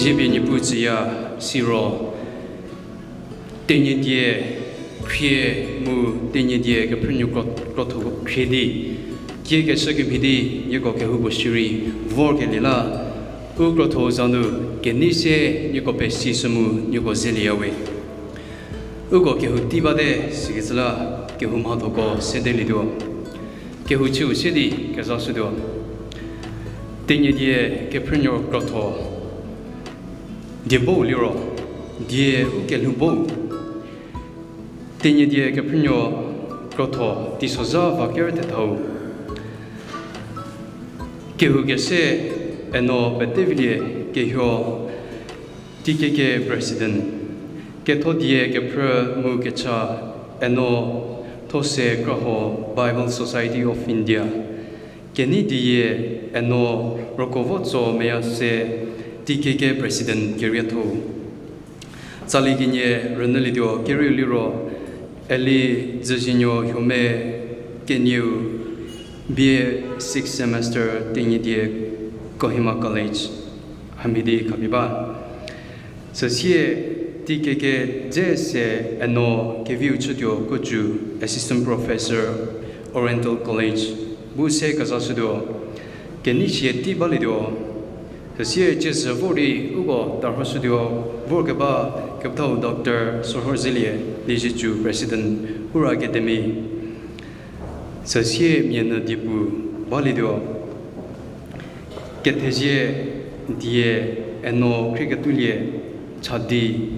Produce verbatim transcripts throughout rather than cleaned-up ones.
Ziebie Niepuu tsüya siro, Tenyidie khrie mu Tenyidie kephrünuo kro-, krotho khrie di, kiekeshü kemhie di, nieko kehoupuo shierei vorkelie la, u krotho za nu kenei se nieko pesishü mu nieko zelieyawe. Uko kehou tei bate sikecü la kehou mhathoko sedelietuo. Kehou chüu se di kezashütuo. Tenyidie kephrünuo krotho diebo liro, die u kelhou bo. Tenyidie kephrünuo krotho teisozha va ker thethau. Kehou kese Eno Petevilie Kehuo, T K K President. Kethodie kephrü mu kecha Eno Those Kraho, Bible Society of India. Kenei die Eno Rokovotso Meyase, T K K President kerietho. Tsali kenie rünyülietuo kerieu liro, Eli Dzüzienuo Huome, kenieu, B A sixth semester, Tenyidie, Kohima College, hamhie di khapie ba. Süsie T K K dze se Eno Keviu Chütuo Kocu, Assistant Professor, Oriental College, bu se kezashütuo. Kenei sie tei balietuo. Süsie tsiezhü vor di uko tarhoshütuo, vorkeba kepethau Doctor Sorhorzelie Liezietsu, President, Ura Academy. Süsie mia nyü diepu balietuo. Kethezie die Eno Khrieketulie Chadi,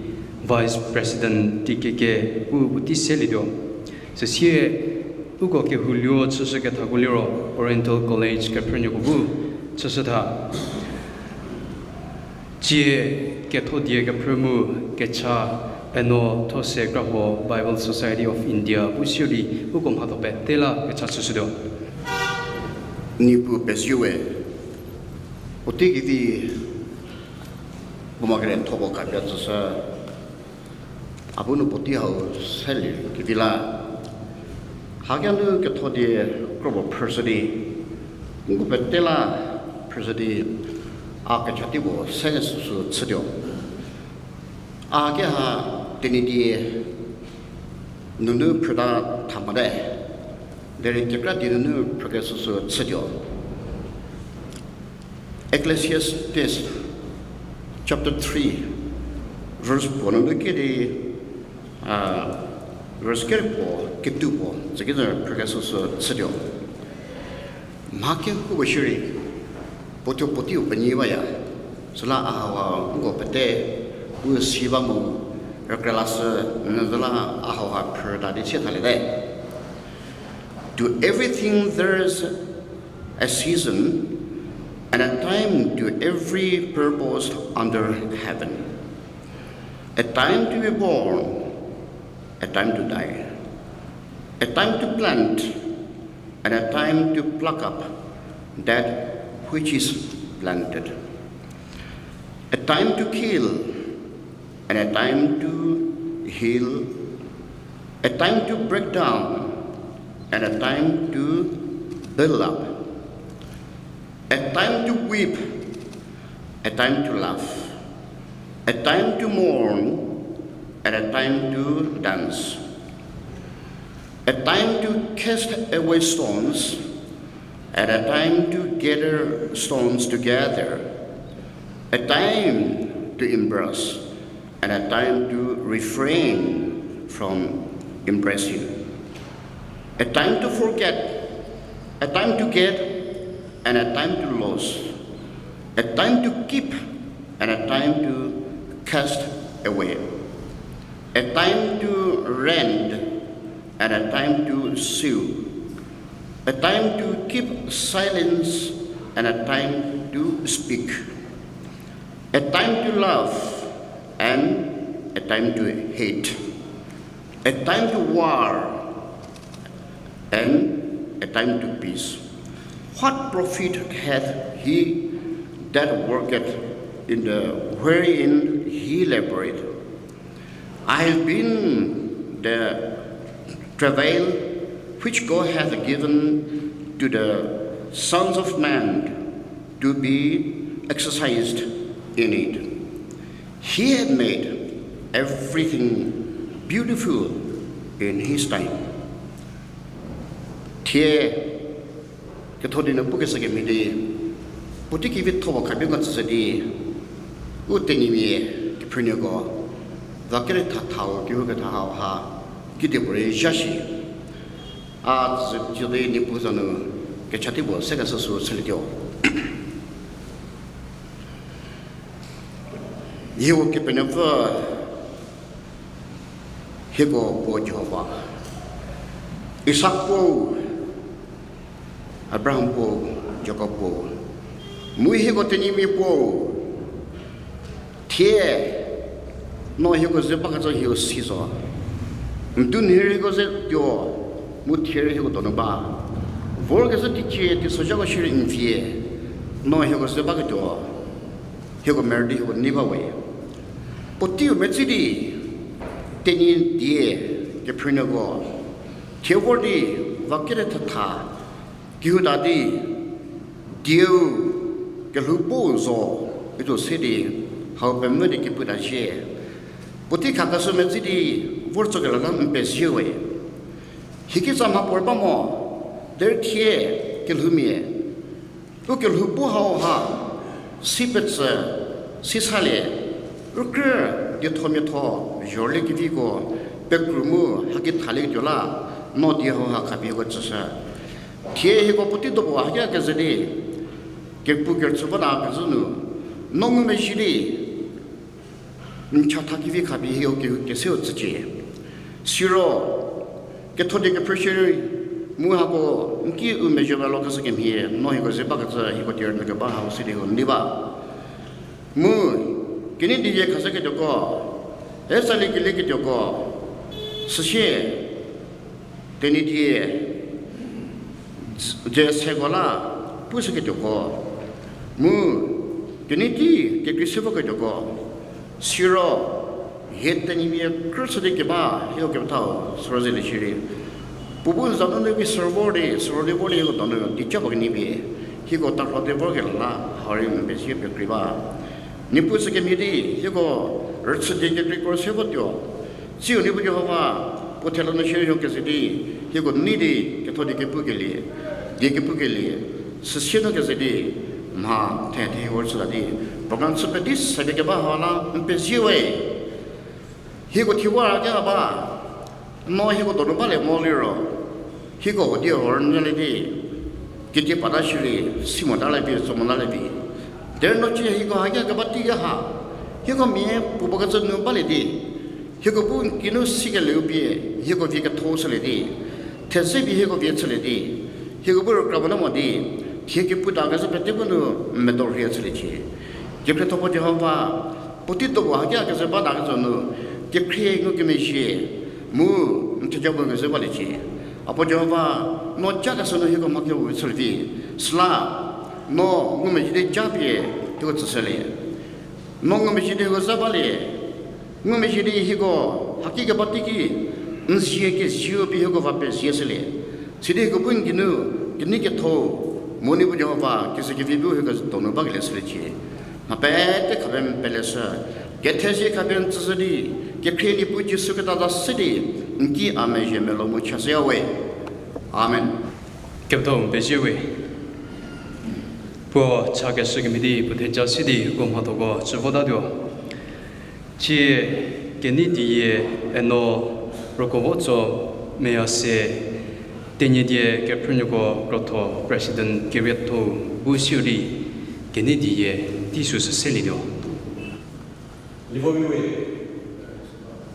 Vice President T K K, pu puotei selietuo. Süsie uko kehou luo chüshükethako liro Oriental College kephrünuoko bu chüshü tha. Tsie kethodie kephrü mu kecha Eno Those Kraho, Bible Society of India, bu sirei uko mhatho pete la kecha chüshütuo. Niepuu pezie we, puotei kevi puo ma kere thoko khapie tsüshü, a bu nu puotei hau selie kevi la. Hakia nu kethodie kropuo phrüshü di, ngu pete la phrüshü di, a kecha tei puo se süsü chütuo. A keha Tenyidie nunu phrüta tha mote, derei kekra die nunu phrükesüsü chütuo. Ecclesiastes chapter three, verse puo nunu kedi, a, verse kere puo, ketuo puo, tsükecü phrükesüsü chütuo. Mha kehoupuo shierei, puo thuo puoteiu penyi baya, süla a hauha nko pete, u si ba mu, rükrelashü, nyü zü la a hauha phrüta di sie thaliete. To everything there is a season and a time to every purpose under heaven. A time to be born, a time to die. A time to plant, and a time to pluck up that which is planted. A time to kill, and a time to heal, a time to break down, and a time to build up, a time to weep, a time to laugh, a time to mourn, and a time to dance, a time to cast away stones, and a time to gather stones together, a time to embrace, and a time to refrain from embracing, a time to forget, a time to get, and a time to lose, a time to keep, and a time to cast away, a time to rend, and a time to sue, a time to keep silence, and a time to speak, a time to love, and a time to hate, a time to war, and a time to peace. What profit hath he that worketh in the wherein he laboureth? I have been the travail which God hath given to the sons of man to be exercised in it. He had made everything beautiful in his time. Thie ketho di nu pukeshü kemhie di, puotei kevitho-u khapie ngutsa di, u Tenyimia kephrünuoko, va kere thathau kehou ketha hauha, kedipuo rei zha shi. A tsü tso di Niepuu za nu kecha tei puo sekeshü sü chülietuo. Hieko Kepenuopfü, hieko puo Jihova, Isak puo, Abraham puo, Jakob puo, mu hieko Tenyimia puo, thie no hieko ze bakecü hieko si zo. N du nhie rei hieko ze tuo, mu thie rei hieko donu ba. Vorkezhü teicie teisozhako shierei n vie, no hieko ze baketuo, hieko merü di hieko nei ba we. Puoteiu medzi di, Tenyidie kephrünuoko, thie vor di, va kere thatha kehou ta di, dieu kelhou bu zo, ituo se di, hau pemvü di kepu ta shie. Puotei khakeshü medzi di, vor tsokelie la n pezie we. Hiki tsa mhapuorei ba mo, derei thie kelhoumia, u kelhou bu hauha, si petsü, si salie, u krü, diethomiatho, zhorlie keviko, pekru mu, haki thalieketuo la, no die hauha khapie hieko tsüshü. Thie hieko puotei dopuo haki keze di, kepu kerüchü ba ta kezhü nu, no ngumezhie di, n chatha kevi khapie hieko ke-, keseu tsücie. Siro, ketho di kephrü shierei, mu hako, n ki u mezhie ba lo keshü kemhie, no hieko ze bakecü hieko die rünyü keba hau si di hieko nei ba. Mu, kenei die khashüketuoko, e tsali kelieketuoko, süsie, Tenyidie, dze seko la, pushüketuoko, mu, kenei tei kekrei se voketuoko, siro, hie Tenyimia krü chü di keba, hieko kepethau, siro zelie shierei. Puo bu n za nunu ki siro vor di, siro di vor di hieko donu, di ca ba kenei pie, hieko tarho di vorkelie la, hau rei n pezie pekrei ba. Niepuu sükemhie di, hieko rüchü die kekreiko se votuo. Tsiu Niepuu Jihova, puo thela nu shierei hieko keze di, hieko nei di, ketho di kepukelie, die kepukelie, süsie nu keze di, mha the the vor chüta di, program chü pedi sepie keba hau la n pezie we. Hieko thie vor a keba, no hieko donu balie mo liro, hieko huo die hor nyalie di, kedi pata shierei, si mota le vi, tso mota le vi. Derei no cie hieko haki keba teiki ha, hieko mia puo bakecü nu balie di, hieko bu n kinu sikelieu pie, hieko vie ketho chülie di, theze pie hieko vie chülie di, hieko bu rükra mota mo di, thie kepu ta kezhü pete bu nu n medo rhie chüliecie. Kekhrietho puo Jihova, puotei dopuo haki keze ba ta kezhü nu, kekhrie ngukemezhie, mu n theja puo kezhü baliecie. A puo Jihova, no ca kesü nu hieko mha kehou chülie di, süla, no ngumezhie di ca pie, hieko tsüshülie. No ngumezhie di hieko za balie, ngumezhie di hieko haki keba teiki, n zie kezieu pie hieko va pezie shülie. Sidi hieko bu n geinu, kenei ketho, mu Niepuu Jihova, keze kevi bu hieko donu bakelie shüliecie. Mha pete khapie n peleshü, kethezie khapie n tsüshü di, kekhrie Niepuu Jisu Khrista za se di, n ki a mezhie melo mu chashüya we. Amen. Kepethau n pezie we. Puo chakeshü kemhie di puo theja se di uko mhathoko chü votatuo. Tsie kenei die eno roko vo tso meya se Tenyidie kephrünuoko krotho President kerietho-u bu siu di kenei die tei süsü selietuo. Livo viwe,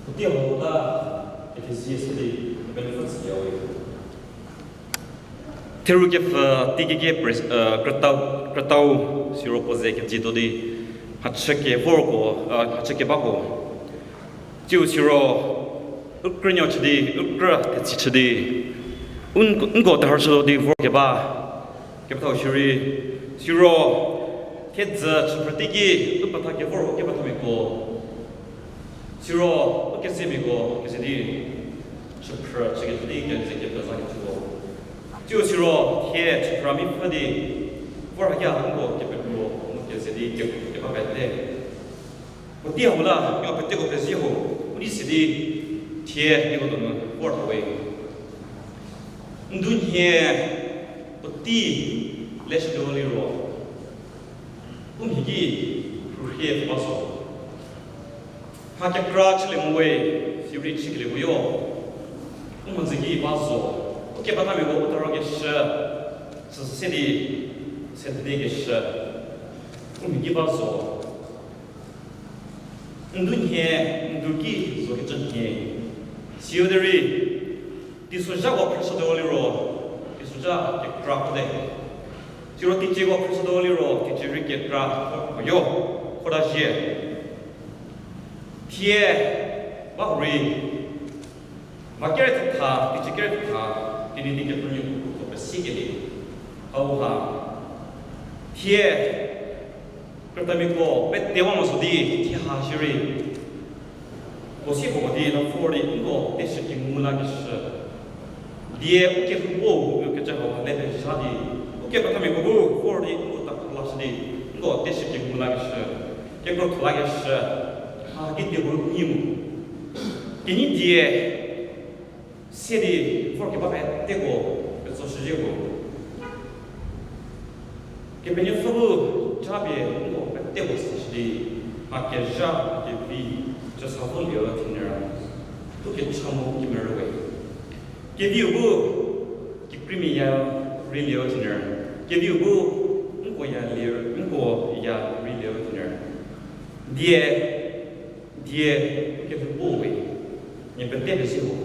puotei hau la kethezie se di benefits yawe. Theru kepfü teikeke pres-, krütau, krütau siro puo ze kedzietuo di, mhachü kevorko, mhachü kebako. Tsiu siro, u krünuo chü di, u krü thetsei chü di, u n-, nko terhü chütuo di vorkeba, kepethau shierei, siro, thiedzü chüphrü teiki, u petha kevor kepethamiako. Siro, u kezemiako, keze di, chüphrü chükecü di kenze kepezakecüko. Tsiu siro, thie chüphrü mipfü di, vor hakia nko kepekro, mu keze di ke-, keba pete. Puotei hau la, yo peteko pezie ho, u nei sidi thie nieko donu vor thawe. Ndunhie puotei leshütuo liro, u mhi ki rhuhie pfü ba zo. Mha kekra chülie mo we, sirei chükelie puo yo. U mhodzü ki ba zo. Ukepethamiako u taro keshü, sü se di, se di keshü. U mhi ki ba zo. Ndunhie, ndu ki zo kecü nhie. Siu derei, teisozhako phrüshütuo liro, teisozha kekra kote. Siro teicieko phrüshütuo liro, teicie rei kekra puo yo, kota zhie. Thie, ba hurei, mha kere thetha, teicie kere thetha, Tenyidie kephrünuoko pesi kelie. Hauha, thie, krütamiako petewa mo zo di, thie ha shierei puo si puo di la vor di, nko teshü kengu lakeshü. Die ukehoupuo u kecü hau ha le pezha di, ukepethamiako bu vor di, nko ta lashü di, nko teshü kengu lakeshü. Kekrotho lakeshü. Ha kedipuo nyi mu. Kenyi die, se di vor keba peteko petsoshüzhie puo. Kepenuopfü bu japie nko peteko seshü di, mha kezha kevi, cüsa vo lieu thenyü. Ukecha mu kemerü we. Keviu bu, kekreimia rei lieu thenyü. Keviu bu, nko ya lie, nko ya rei lieu thenyü. Die, die, ukehoupuo we. Nie pete pesi ho.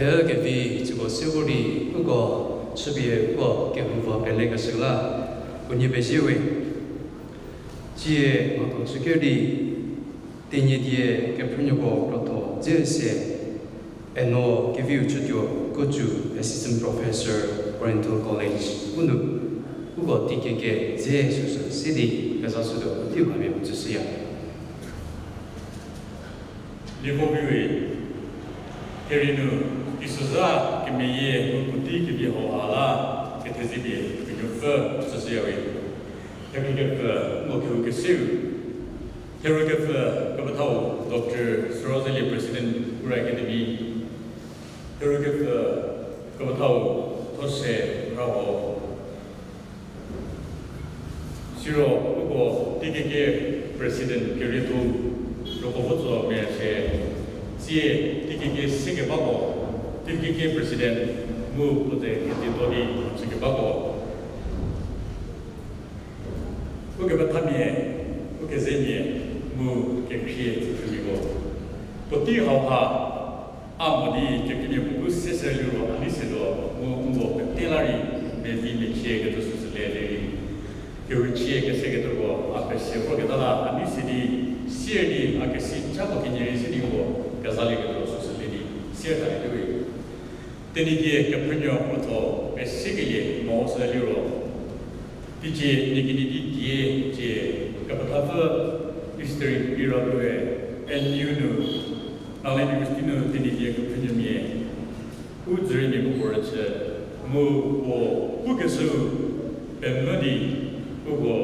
Kevi tsüko se vor di uko chüpie uko kehouva pelekeshü la unie pezie we. Tsie mhatho chüker di Tenyidie Kephrünuoko Krotho Dze se, Eno Keviu Chütuo Kocu, Assistant Professor, Oriental College, u nu uko tikeke dze süsü se di kezashütuo teiu hamia u tsüshüya. Lievo viwe, therie nu, teisozha kemeyie mu puotei kevi hauha la kethezie pie Kepenuopfü tsüshüya we. Therie kepfü, uko kehou keseu. Therie kepfü, kepethau Doctor Sürhozelie, President, Ura Academy. Therie kepfü, kepethau Those Raho. Siro uko tikeke President Kerietho Rokovotso Mese, tsie tikeke sekebako, tikeke President mu puo ze kedi to di chükebako. Ukepethamia, ukezemia, mu kekhrie tsüphrümiako, puotei hauha a mo di kekreimia puo bu sese liro a nei se lo, mu uko pete la rei mevi mechie kecü süsü le derei, kehouchie kesekecüko a pese vorketa la a nei se di, sier di a kesi ca puo kenie rei se di uko kezalieketuo süsü le di sier talietuo we. Tenyidie Kephrünuo Krotho pesikelie mo sü liro, teicie nie kenie di die cie kepethapfü History Ira Lue, N U nu, Nagaland University nu Tenyidie Kephrünuomia u dzüriemia bu puo rüchü, mu puo pukeshüu pemvü di uko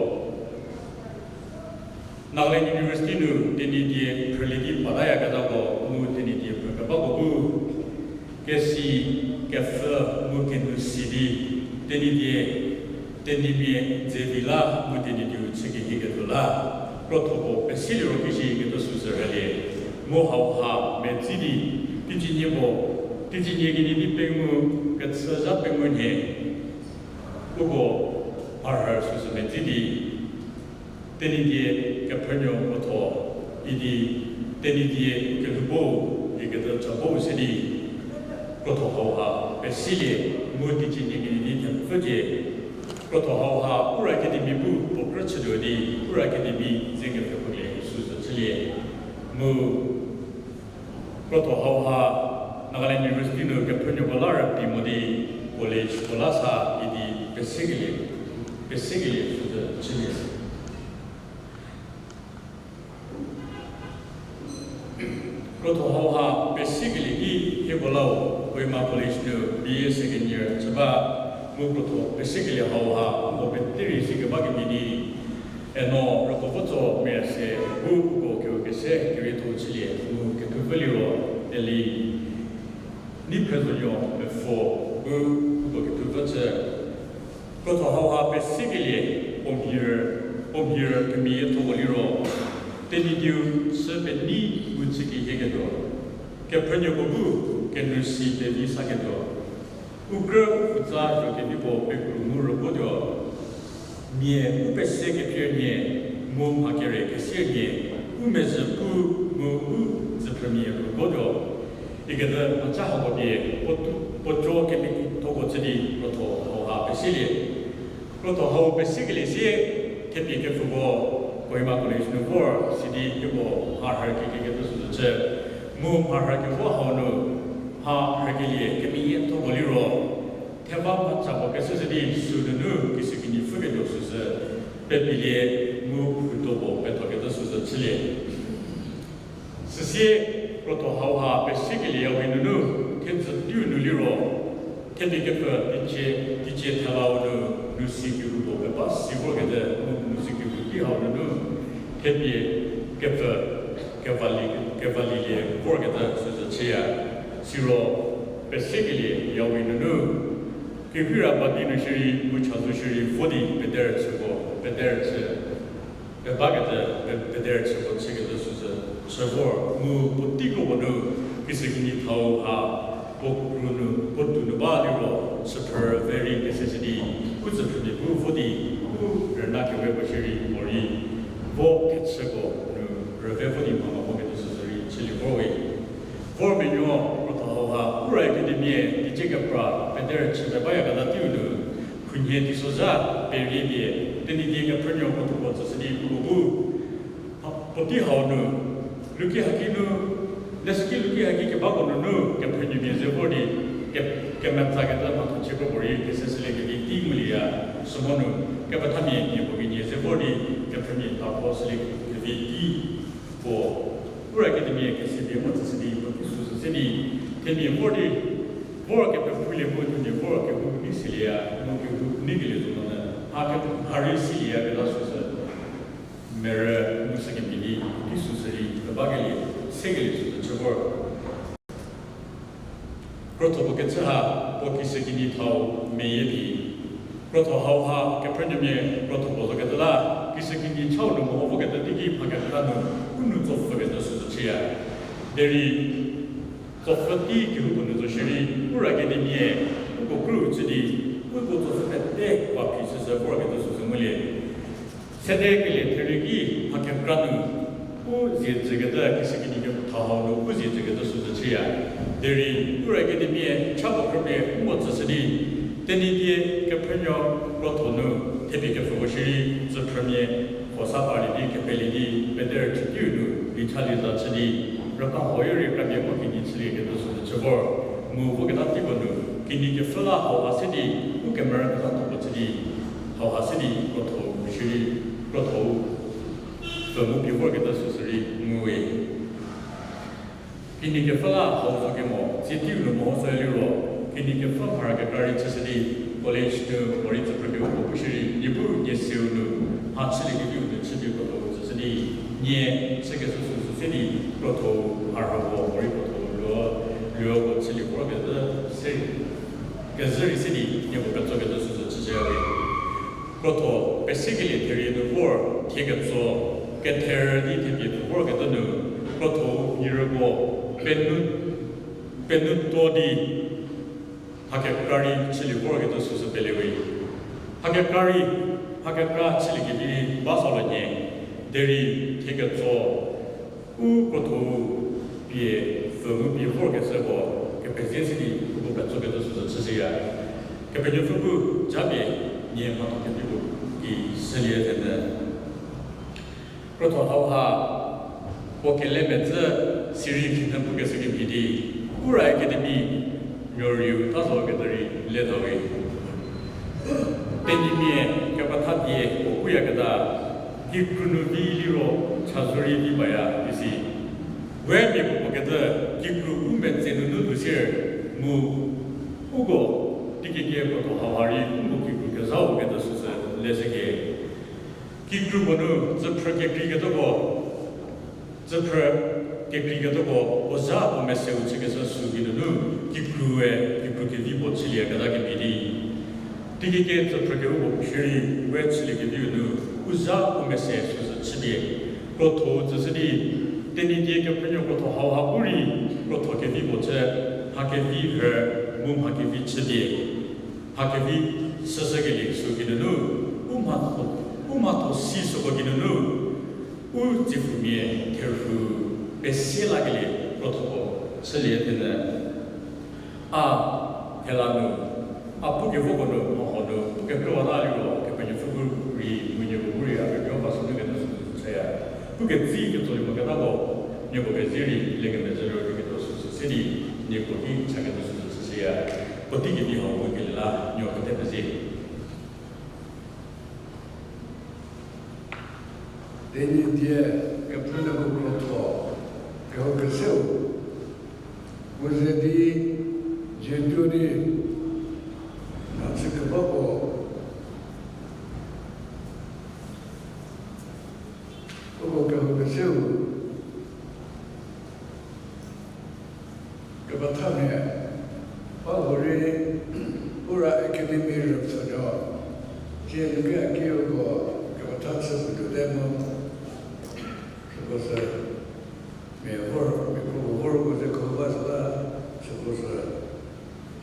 Nagaland University nu Tenyidie phrülie di patayaketako mu Tenyidie phrükebako bu kesi, kepfü mu kenu si di Tenyidie, Tenyimia dzevi la mu Tenyidieu chükehieketuo la, krotho puo pesiliro kishüketuo süsü rülie. Mu hauha medzi di, teicie nie puo, teicie nie kenie di pengou, kechü zha pengou nhie, uko mharhü süsü medzi di, Tenyidie Kephrünuo Krotho idi Tenyidie kelhou bo, ikecü cha bo se di, krotho hauha pesilie, mu teicie nie kenie di thepfü die, krotho hauha Ura Academy bu puo krü chütuo di, Ura Academy ze kepfhükolie süsü chülie. Mu krotho hauha Nagaland University nu Kephrünuoko la rübei mo di college puo la sa idi pesikelie, pesikelie süsü chülie. Krotho hauha pesikelie di hieko lau Kohima College nu B A second year chü ba, mu krotho pesikelie hauha uko pete rei sikeba kemhie di, Eno Rükovuotso Mese bu uko kehou kese kerietho chülie mu kethupfü liro, eli Neiphrezonuo Mepfo bu uko kethupfü chü. Krotho hauha pesikelie, puo mhirü, puo mhirü kemeyie thoko liro, Tenyidieu chü penei mu chükehieketuo, Kephrünuoko bu kenu si pevi saketuo, u krü u pfutsa tuo kedipuo pekru mu rükotuo, mia u pese kephrie nhie, mu mha kere kesier nhie, u mezhü pu mu u dzüphrümia rükotuo, ikecü mhacha hako pie puo tuo, puo tuo kemethoko chü di krotho hauha pesilie. Krotho hau pesikelie sie, thepie kepfüko Kohima College nu vor sidi hieko mharhü kekekecü süsü chü, mu mharhü kevo hau nu mharhü kelie kemeyie thoko liro, theva mhacha puo keshü se di sü nunu kishükinyi pfüketuo süsü pepilie, mu phuto puo pethokecü süsü chülie. Süsie krotho hauha pesikelie yawi nunu, thedzü teiu nu liro, thepie kepfü teicie, teicie thelau nu, nu si kehoupuo peba si vorkecü, mu nu si kehou tei hau nunu, thepie kepfü kevali, kevalilie vorkecü süsü chüya. Siro pesikelie yawi nunu, kehira ba di nu shierei mu chazou shierei vo di pederüchüko, pederüchü, pebakecü, pe-, pederüchüko chükecü süsü chü vor, mu puotei kropuo nu kishükinyi thau ha puo kru nu, puo tou nu ba liro, chüphrü very kese se di, u tsüphrümia bu vo di, u rüna kewe puo shierei morei vo kechüko nu rüve vo di mha mha vokecü süsü rei chülie vor we. Vor menuo krotho hauha, Ura Academy-e teicie kepra pederüchü pebaya keta teiu nu, khunhie teisozha perie pie, Tenyidie kephrünuoko tuko tsüshü di uko bu, puotei hau nu, luki haki nu, leshüki luki haki kebako nunu kephrünuomia ze vor di, ke-, kemetsa keta mhatho chie kro puorei kese shülie kevi tei ngulieya, sümo nu, kepethamia mia puo kenie ze vor di, kephrümia mhatho shülie kevi tei puo, Ura Academy-e kese pie mo tsüshü di puotei süsü se di, themia vor di, vor kepephulie mu themia vor kehou nei silieya, mu kehou neikelie zo monyü, mha ke-, mharei silieya keta süsü merü mu sükemhie di, puotei süsü rei pebakelie, sekelie süsü chü vor. Krotho puo kechü ha, puo kishükinyi thau meyie phi. Krotho hauha kephrünuomia krotho puo zo keta la, kishükinyi chau nu meho voketa teiki mha kekra nu, u nou tsopfü keta süsü chüya. Derei, tsopfü tei kehoupuo nu zo shierei, Ura Academy-e, uko kru chü di, uko tsopfü pete va phi süsü vor keta süsü ngulie. Sede kelie therie ki mha kekra nu, u zie jüketa kishükinyi kethau hau nu u zie jüketa süsü chüya. Derei, Ura Academy-e cha puo khrüpie u mo tsüshü di, Tenyidie kephrünuo krotho nu, thepie kepfüko shierei, tsüphrümia, kho sa parlie di, kepelie di, pederüchü teiu nu, licha lieza chü di, rüka hoyo rei kramia mo kinyi chülie keta süsü chü vor, mu voketa teiko nu, kinyi kepfhü la hauha se di, u kemerü keza tuo chü di, hauha se di krotho shierei, krotho pfü mu pie vor keta süsü rei nguwe. Kinyi kepfhü la hau zo kemo, tsie teiu nu meho sü liro, kinyi kepfhü mhara kekra rei chüshü di, college nu morei tsüphrü kehoupuo pu shierei, nie bu nie seu nu, mha chülie keviu nu chüpie krotho tsüshü di, nie chükeshü süsü se di, krotho mharhüko morei krotho luo, luoko chülie vor keta se, kezhü rei se di, nieko ketso keta süsü chüshüya we. Krotho, pesekelie therie nu vor, thie ketso, ketherü di thepie pfü vor keta nu, krotho, nirüko, penu, penutuo di, mha kekra rei chülie vor keta süsü pele we. Mha kekra rei, mha kekra chülie kevi ba sa lo nie, derei thie ketso, u krotho pie pfü mu pie vorkeshüko, kepezie se di uko ketso keta süsü chüshüya. Kepenuopfü bu japie nie mhatho kevi puo ki shülie thenyü. Krotho hauha, puo kelemedzü sirei khinhie pukeshü kemhie di, Ura Academy nuoriu ta zo keta rei le tha we. Tenyimia kepetha die puo puyaketa, kikru nu vi liro chazou rei vi baya isi. We mia puo puo kecü, kikru u metse nunu lhou sier mu uko, teikiekie krotho hauha rei uko kikru kezhau kecü süsü leshükie. Kikru puo nu tsüphrü kekreiketako, tsüphrü kekreiketako, puo zha puo meseu chükeshü sü geinunu, kikrue, kikru kevi puo chülieketa kemhie di. Teikiekie tsüphrü kehoupuo shierei, we chüliekeviu nu, u zha u mese süsü chülie. Krotho tsüshü di, Tenyidie kephrünuo krotho hauha bu rei, krotho kevi puo chü, mha kevi rhü, mu mha kevi chülie. Mha kevi süsükelie sü geinunu, u mhatho, u mhatho si süko geinunu, u tsipfumia therhu pesie lakelie krotho puo chülie thenyü. A, thela nu, a pukevoko nu, mha hau nu, pukekrüwata liro, Kepenuopfü bu rei, mu nieko bu rei, a penuo va sünu keta süsü chüya. Puketsei ketsolie moketako, nieko pezie rei, lekemezhü liro keketho süsü se di, nieko ki chaketa süsü chüshüya. Puotei kevi hau ngukelie la, nieko pete pezie. Tenyidie kephrünuoko krotho, kehou keseu, puo ze di, jetuo di, mhachü kebako, uko kehou keseu kepethamia, ba hurei, Ura Academy rüpfhünuo, tsie lüki a ki uko kepetha chü putuote mu, süko sü, mia vor, mia kro vor uko ze kehou ba süla, süko sü,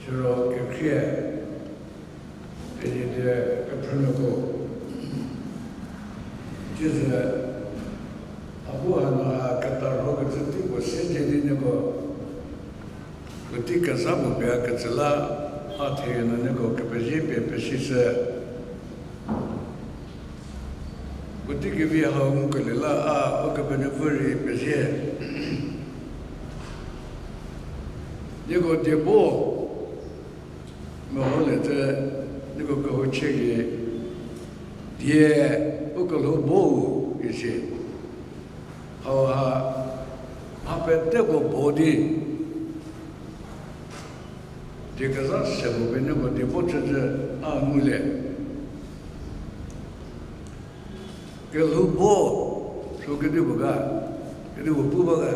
siro kekhrie, Tenyidie kephrünuoko. Tsiezü, a bu hanu ha ketarhokecü tei puo se dzie di nieko, Tei kezha puo pie a ketsü la, a thie nu nieko kepezie pie pesishü. Puotei kevi hau ngukelie la a Ukepenuopfü rei pezie. Nieko diebo meholie tse, nieko kehou chie ki, die u kelhou bo isi. Hauha, mha peteko bo di, die kezha se puo pie nieko diebo chücü a ngulie. Kelhou bo, sü kedipuo ga, kedipuo pu ba ga.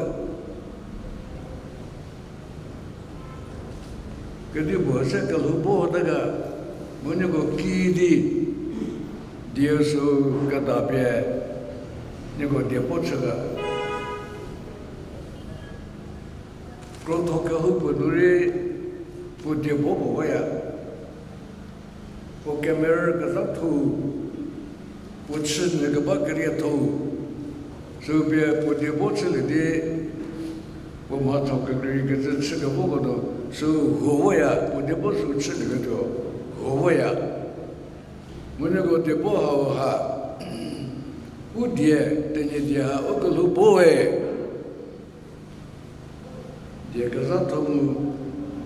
Kedipuo se kelhou bo ta ga, mu nieko kidi, die sü kedapie, nieko diebo chü ga. Krotho kehoupuo nu rei, puo diebo puo baya. Puo kemerü kezhatho, puo chü nyü keba kerietho, sü pie puo diebo chülie di, puo mhatho kekreikecü chü kevoko nu, sü huo voya, puo diebo sü chülieketuo, huo voya. Mu nieko diebo hauha, u die, Tenyidie ha u kelhou bo we. Die kezhatho mu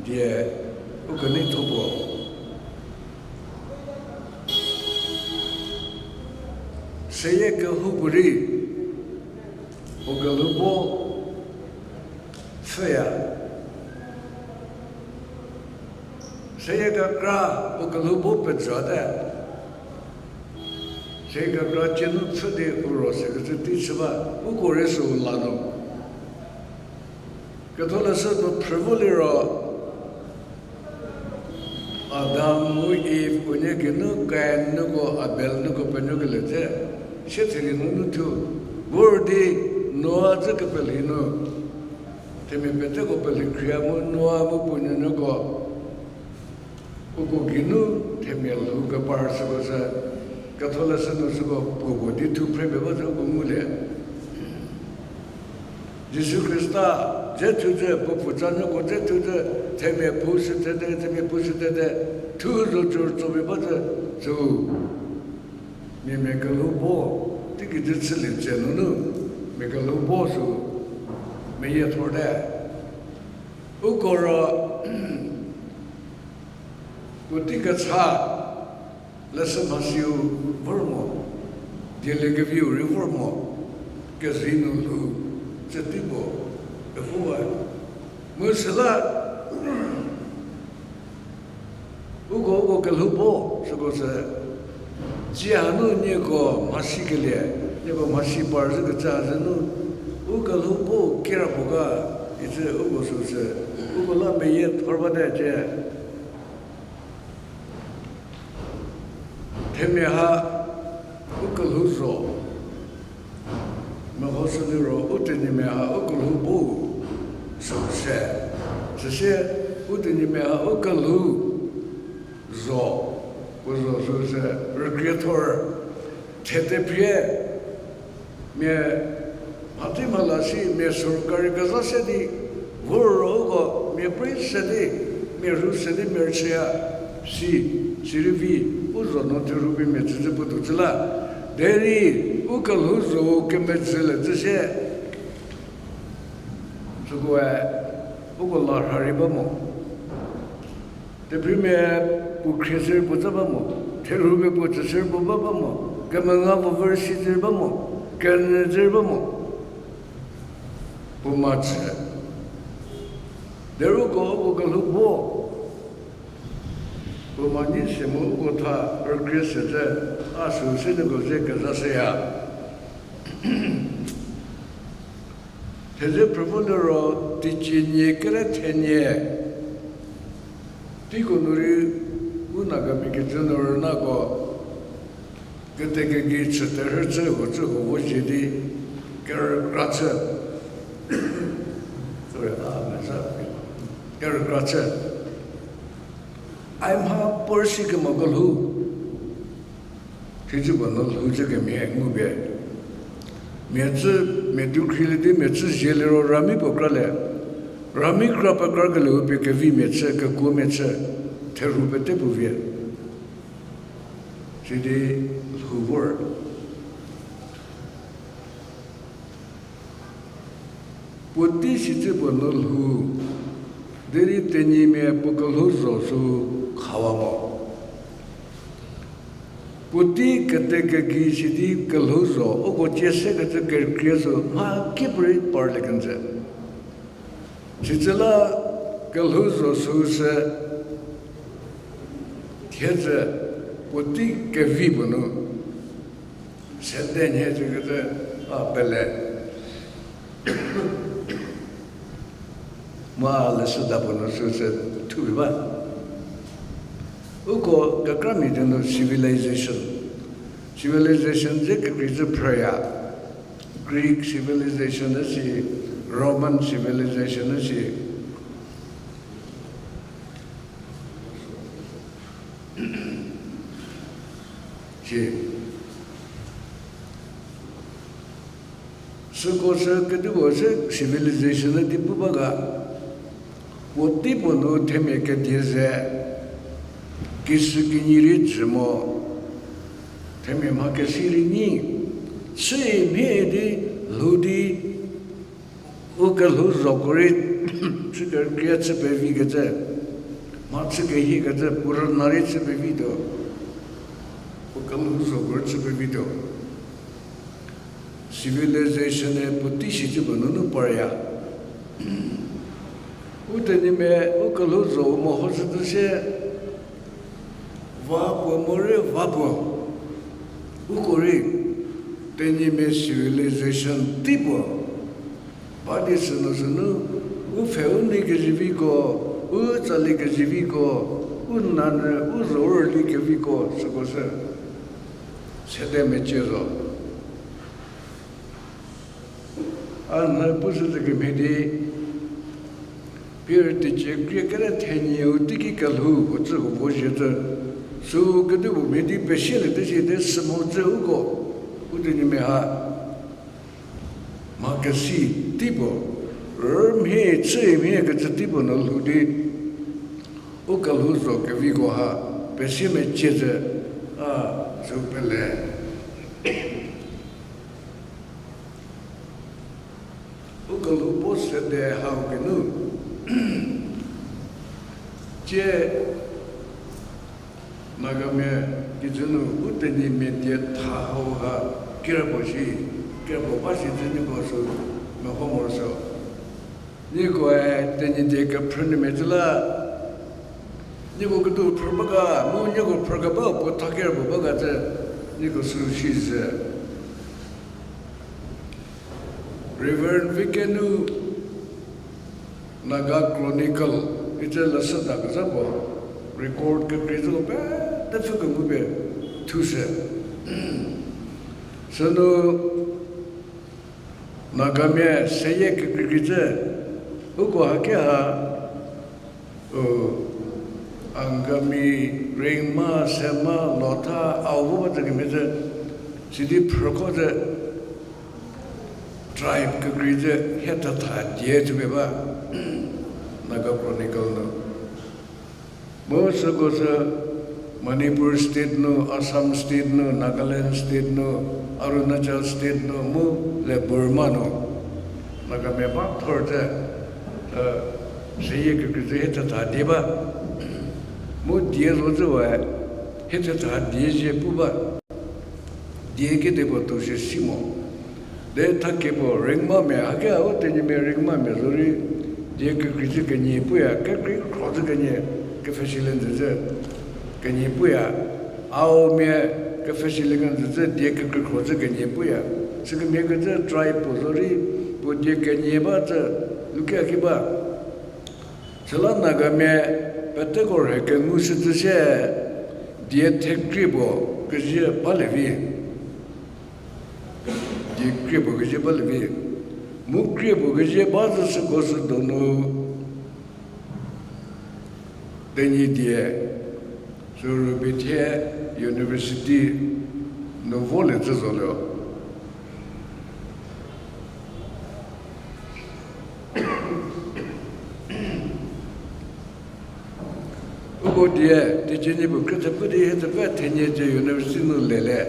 die u keneitho puo. Seyie kehoupuorei, u kelhou bo pfhüya. Seyie kekra u kelhou bo pejüte. Seyie kekra cie nu pfhü di u ro sekecü tei chü ba, uko rei süu la nu. Ketholeshü nu phrü vo liro, Adam mu Iv unie geinu Kain nuko Abel nuko penuokelie dze, sie therie nunu thuo, vor di Noa dzü kepelhi nu, themia peteko pelhi khria mu Noa mu puo nuonuoko, uko geinu themia lhou kepar süko sü, Ketholeshü nu süko puo puo di thu phre pie ba zü uko ngulie. Jisu Khrista dze thu zü, puo pfutsanuoko dze thu zü, themia puo sü thede, themia puo sü thede, thu zo cü tso pie ba zü, süu. Mia mia kelhou bo, teiki zü chülie tse nunu, mia kelhou bo sü, meyie thorte. Uko ro, puotei kecha, leshü mhasiu vor mo, dieliekeviu rei vor mo, kezei nu lhou, tsü tei puo, kevowa. Mu süla, uko, uko kelhou bo, süko sü, tsie hanu nieko mhasikelie, nieko mhasi par zü kecü ha zü nu, u kelhou bo kirapuo ga, icü uko süu sü, uko la meyie thor bate cie. Themia ha u kelhou zo, mehoshü liro u Tenyimia ha u kelhou bo, süu se. Süsie u Tenyimia ha u kelhou zo, puo zo süu se, rükriethor, thete phrie, mia mhatei mhala si, mia sorkari kezha se di, vor ro uko mia prei se di, mia rhu se di mia rüchüya si, sirei vi, u zo nu therhu pie mia tsüzü puo tuo cü la. Derei u kelhou zo kemezhülie zü sie, sükoe, uko la rha rei ba mo. Tephrimia puo khrie sü rei puo tsa ba mo, therhupie puo tsü sü rei puo ba ba mo, kemenga puo vor si zü rei ba mo, kenyü zü rei ba mo. Puo ma tsü. Derei uko, uko kelhou bo. Puo ma nyi se mu uko tha rükrie se zü, a süu se nieko ze kezha shüya. Thedze phrüvo liro teicie nie kere thenie. Teiko nu rei u Nagamia kijü nu rünako kete kegei chü terhü cü huo cü huo vo zhie di kerükra chü. Sorry, a meza kerükra chü. Ai mha puo rüsi kemo kelhou. Thicü puo nu lhou cü kemhie ngu pie. Mia tsü, mia dukhrilie di mia tsü zhie liro rami puo kralie. Rami kra pekra keleu pie kevimia chü, kekuomia chü, therhu pete puo vie. Sidi lhou vor. Puotei sitse puo nu lhou, derei Tenyimia puo kelhouzho sü khawa mo. Puotei kete kegei sidi kelhouzho, uko cie sekecü kerükrie sü mha kipuorei parlie kenjü. Sitse la kelhouzho süu se thiedzü puotei kevi puo nu sede nhie cükecü a pele. Mu a leshüda puo nu süu se thupie ba. Uko kekramia di nu civilization. Civilization ze kekreicü phrüya. Greek civilization üsi, Roman civilization üsi. Si. Süko sü kedipuo se civilization üdi pu ba ga, puotei puo nu themia kedie ze, kishükinyi rei jü mo, themia mha kesi rei nyi, chü mhie di, lhou di, u kelhouzhoko rei, chü kerükrie chü pevikecü, mha chü kehiekecü, puo rüna rei chü pevituo, u kelhouzhoko rei chü pevituo. Civilization-e puotei sitse puo nunu parya. U Tenyimia u kelhouzho mehoshütuo sie, va puo morei va puo. Uko rei Tenyimia civilization tei puo ba di sünu sünu, u pfhe u nei keziviko, u tsali keziviko, u nanyü u zho u rüli keviko süko sü sede mecie zo. A nhü pushücü kemhie di, pie teicie krie kere thenie u teiki kelhou puo cü huo vo zhie cü, sü kedipuo mhie di pesieliete si di sü mo cü uko, u Tenyimia ha mha kesi tei puo, rümhie chü mhie kecü tei puo nu lhou di, u kelhouzho keviko ha pesie mecie cü, a, sü pele. U kelhou bo sede hau geinu, tie Nagamia kijü nu u Tenyimia die tha hau ha kirapuo shi, kirapuo ba shi cü nieko sü meho morosuo. Niekoe Tenyidie kephrünuomia cü la, nieko kedu phrü ba ga, mu nieko phrü keba puo tha kirapuo ba ga cü, nieko sü shi zhü. Reverend Vikenu Naga Chronicle icü leshüda kezha puo record kekreicü pete pfhü kengupie thushü. Sünu Nagamia seyie kekreikreicü, uko haki ha, u, Angami, Rengma, Sema, Lotha, Ao vo ba zü kemhie zü, sidi phrüko zü, tribe kekreicü hie thetha die thupie ba, Naga Chronicle nu. Mu süko sü Manipur State nu, Assam State nu, Nagaland State nu, Arunachal State nu, mu le Burma nu, Nagamia ba thor zü, seyie kekreicü hie thetha die ba. Mu die zo zü we, hie thetha die zie pu ba. Die kedipuo tuo shie si mo. De thakie puo Rengmamia, haki hau Tenyimia Rengmamia zorei, die kekreicü kenie puya, kekrei khrocü kenie, kepfheshülie nzücü kenie puya, Aomia kepfheshülie kenjücü die kekrei khrocü kenie puya. Sükemhie kecü tribe puo zorei, puo die kenie ba cü, lukia ki ba. Süla Nagamia peteko rhe kengushücü sie, die thekrie puo kezie balie vi. Die krie puo kezie balie vi. Mu krie puo kezie ba zü süko sü donu Tenyidie, sü rübei thie university nu volie cü zolie. Puo die, teicie nie puo khrüthepfü di hie thepfü thenie cie university nu lele.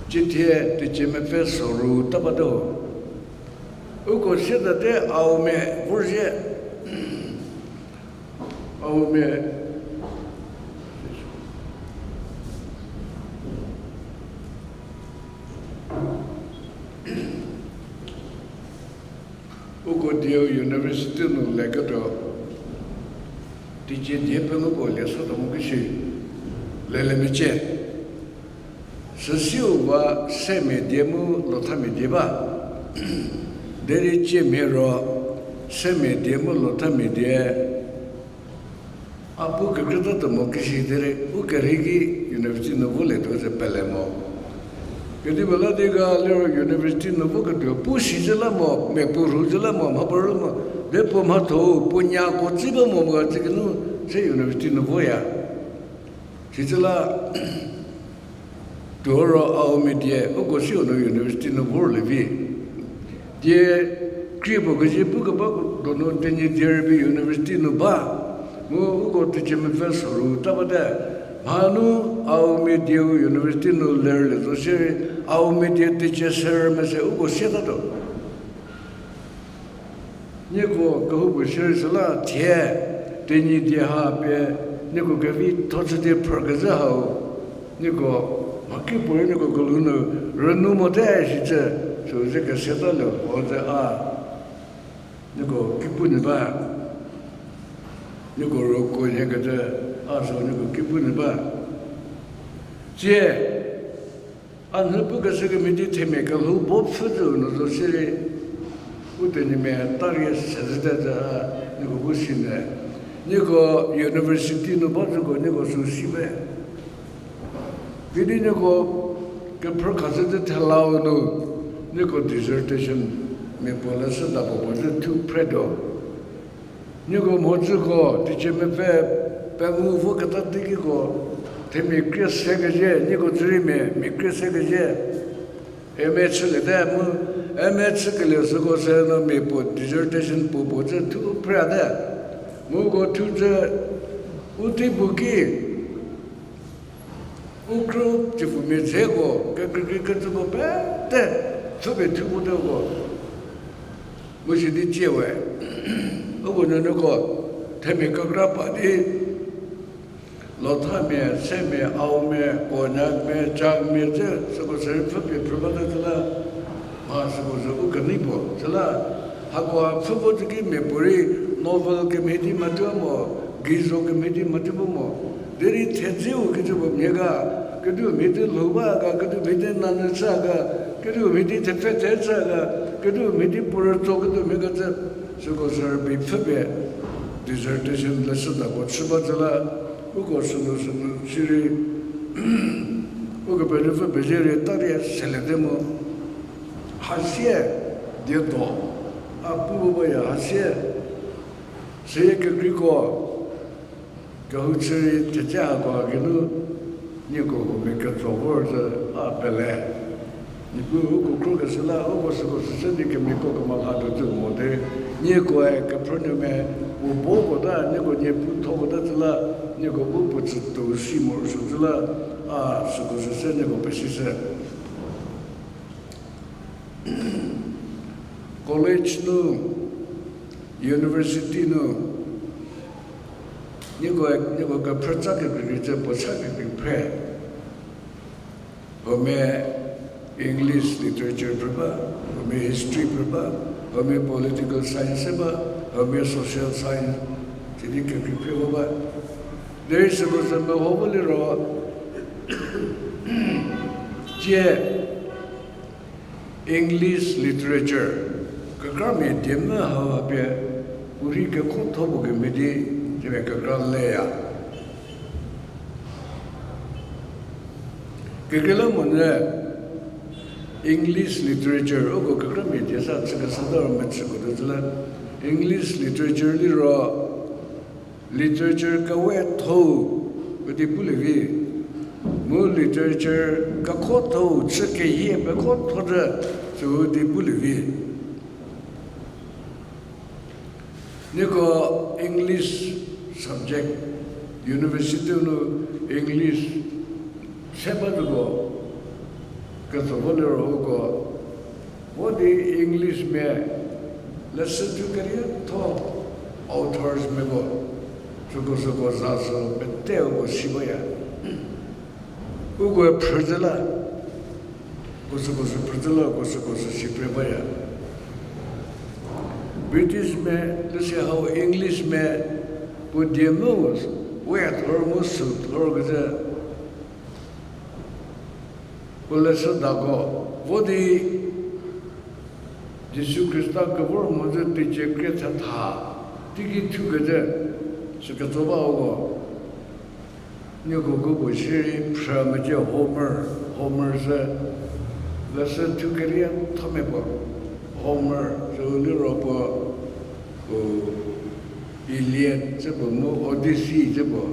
Cithie teicie mepfü soru ta bate ho. Uko siatate Aomia vorzhie. Aomia. Uko dieu university nu leketuo, teicie die penuoko liesatuo mo ki shi, lele mecie. Süsiu ba Semia die mu Lothamia die ba. Derei cie mhie ro Semia die mu Lothamia die a pu kekreitatuo mo ki shi derei u kerhei ki university nu volietuo ze pele mo. Kedipuo la di ga liro university nu voketuo pu si zhü la mo, mia puo rhu zhü la mo, mha puo rhu mo, de puo mhatho-u puo nyako tsü ba mo mo ga tsü kinu se university nu voya. Sicü la tuo ro Aomia die uko siu nu university nu vorlie vi. Die krie puo kezie pukeba donu Tenyidie rübei university nu ba. Mu uko teicie mepfü soru ta bate. Mhanu Aomia dieu university nu lerlie zo shierei Aomia die teicie serü mese uko siatatuo. Nieko kehoupuo shierei süla thie, Tenyidie ha pie, nieko kevitho chü di phrükezhü hau, nieko mhakipuorei nieko kelhou nu rünu mote sicü, sü ze kesetalie ho ze a nieko ki pu nyü ba, nieko roko nhie kecü a sü nieko ki pu nyü ba. Tsie, a nhü pukeshü kemhie di themia kelhou bo pfhü zü nu zo shierei, u Tenyimia tarie se zhüte zü a nieko bu si nyü. Nieko university nu ba züko nieko sü si be. Kidi nieko kephrü khashü di thelau nu, nieko dissertation mia puo leshüda puo puo zü thu phretuo. Nieko mhodzüko teicie mepfü pengou voketa teikiko, themia krie se kezhie, nieko dzüriemia mia krie se kezhie, M A chüliete mu, M A chükelie süko se no mia puo dissertation puo puo zü thu phrete. Mu uko thu zü u tei puo ki u krü tsiepfumia dzeko kekreikrei kecüko pete pfhüpie thu voteko. Mu sidi tsie we, uko nuonuoko themia kekra pa di, Lothamia, Semia, Aomia, Konyakmia, Changmia, tse süko sürei pfhüpie phrü bate zü la, mha süko sü u kenei puo zü la, hako pfhü vo zü ki mia puorei novel kemhie di mhathua mo, geizo kemhie di mhathua mo, derei thedzeu kecü puo mhie ga, kediu mhie di lhou ba ga, kediu mhie di nanyü chü ga, kediu mhie di thepfhe the chü ga, kediu mhie di puo rütso kediu mhie ga zü, süko sürei pfhüpie dissertation leshüdako chü ba zü la, uko sünu sünu sirei, ukepenuopfü pezie rei tarie seliete mu, hasie die do, a pu bu baya hasie, süyie kekreiko, kehou chü rei thedze hako geinu, nieko huomia ketso vor zü a pele. Niepuu uko krokeshü la uko süko süse di kemiako kemela tuo zü mote. Niekoe kephrünuomia puo boko ta, nieko niepu thoko ta zü la, nieko bu puo tsütuo si morosuo zü la, a süko süse nieko pesishü. College nu, university nu, nieko, nieko kephrütsa kekreikrei tse puo sa kekrei phre. Huomia English literature phrü ba, huomia history phrü ba, huomia political science ba, huomia social science, sidi kekrei phre ba. Derei süko sü meho vo liro, tie English literature, kekramia die mvü hau pie, u rei kekhotho puo kemhie di, themia kekra leya. Kekreilamonyü English literature uko kekramia die sa chükeshü ta ro mechüko tuo zü la, English literature liro, literature kewetho-u, kedi pulie vi. Mu literature kekhotho-u chü kehie pekhotho zü, süu di pulie vi. Nieko English subject, university nu English se ba züko, ketso vo liro uko, vo di English mia leshü thu kerietho authors miako, süko süko za sü pete uko si baya. Uko phrüzü la, ko süko sü phrüzü la, ko süko sü si pre baya. British mia, leshü hau English mia, puo die mu, we thor mu sü thor kezhü, puo leshüdako, vo di Jisu Khrista kevor mhodzü teicie krie thetha, teiki thu kezhü, sü ketso ba uko. Nieko ko puo shierei phrü mecie Homer, Homer sü, leshü thu kerietho mia puo, Homer sü liro puo, u, Iliad tse puo mu Odyssey tse puo,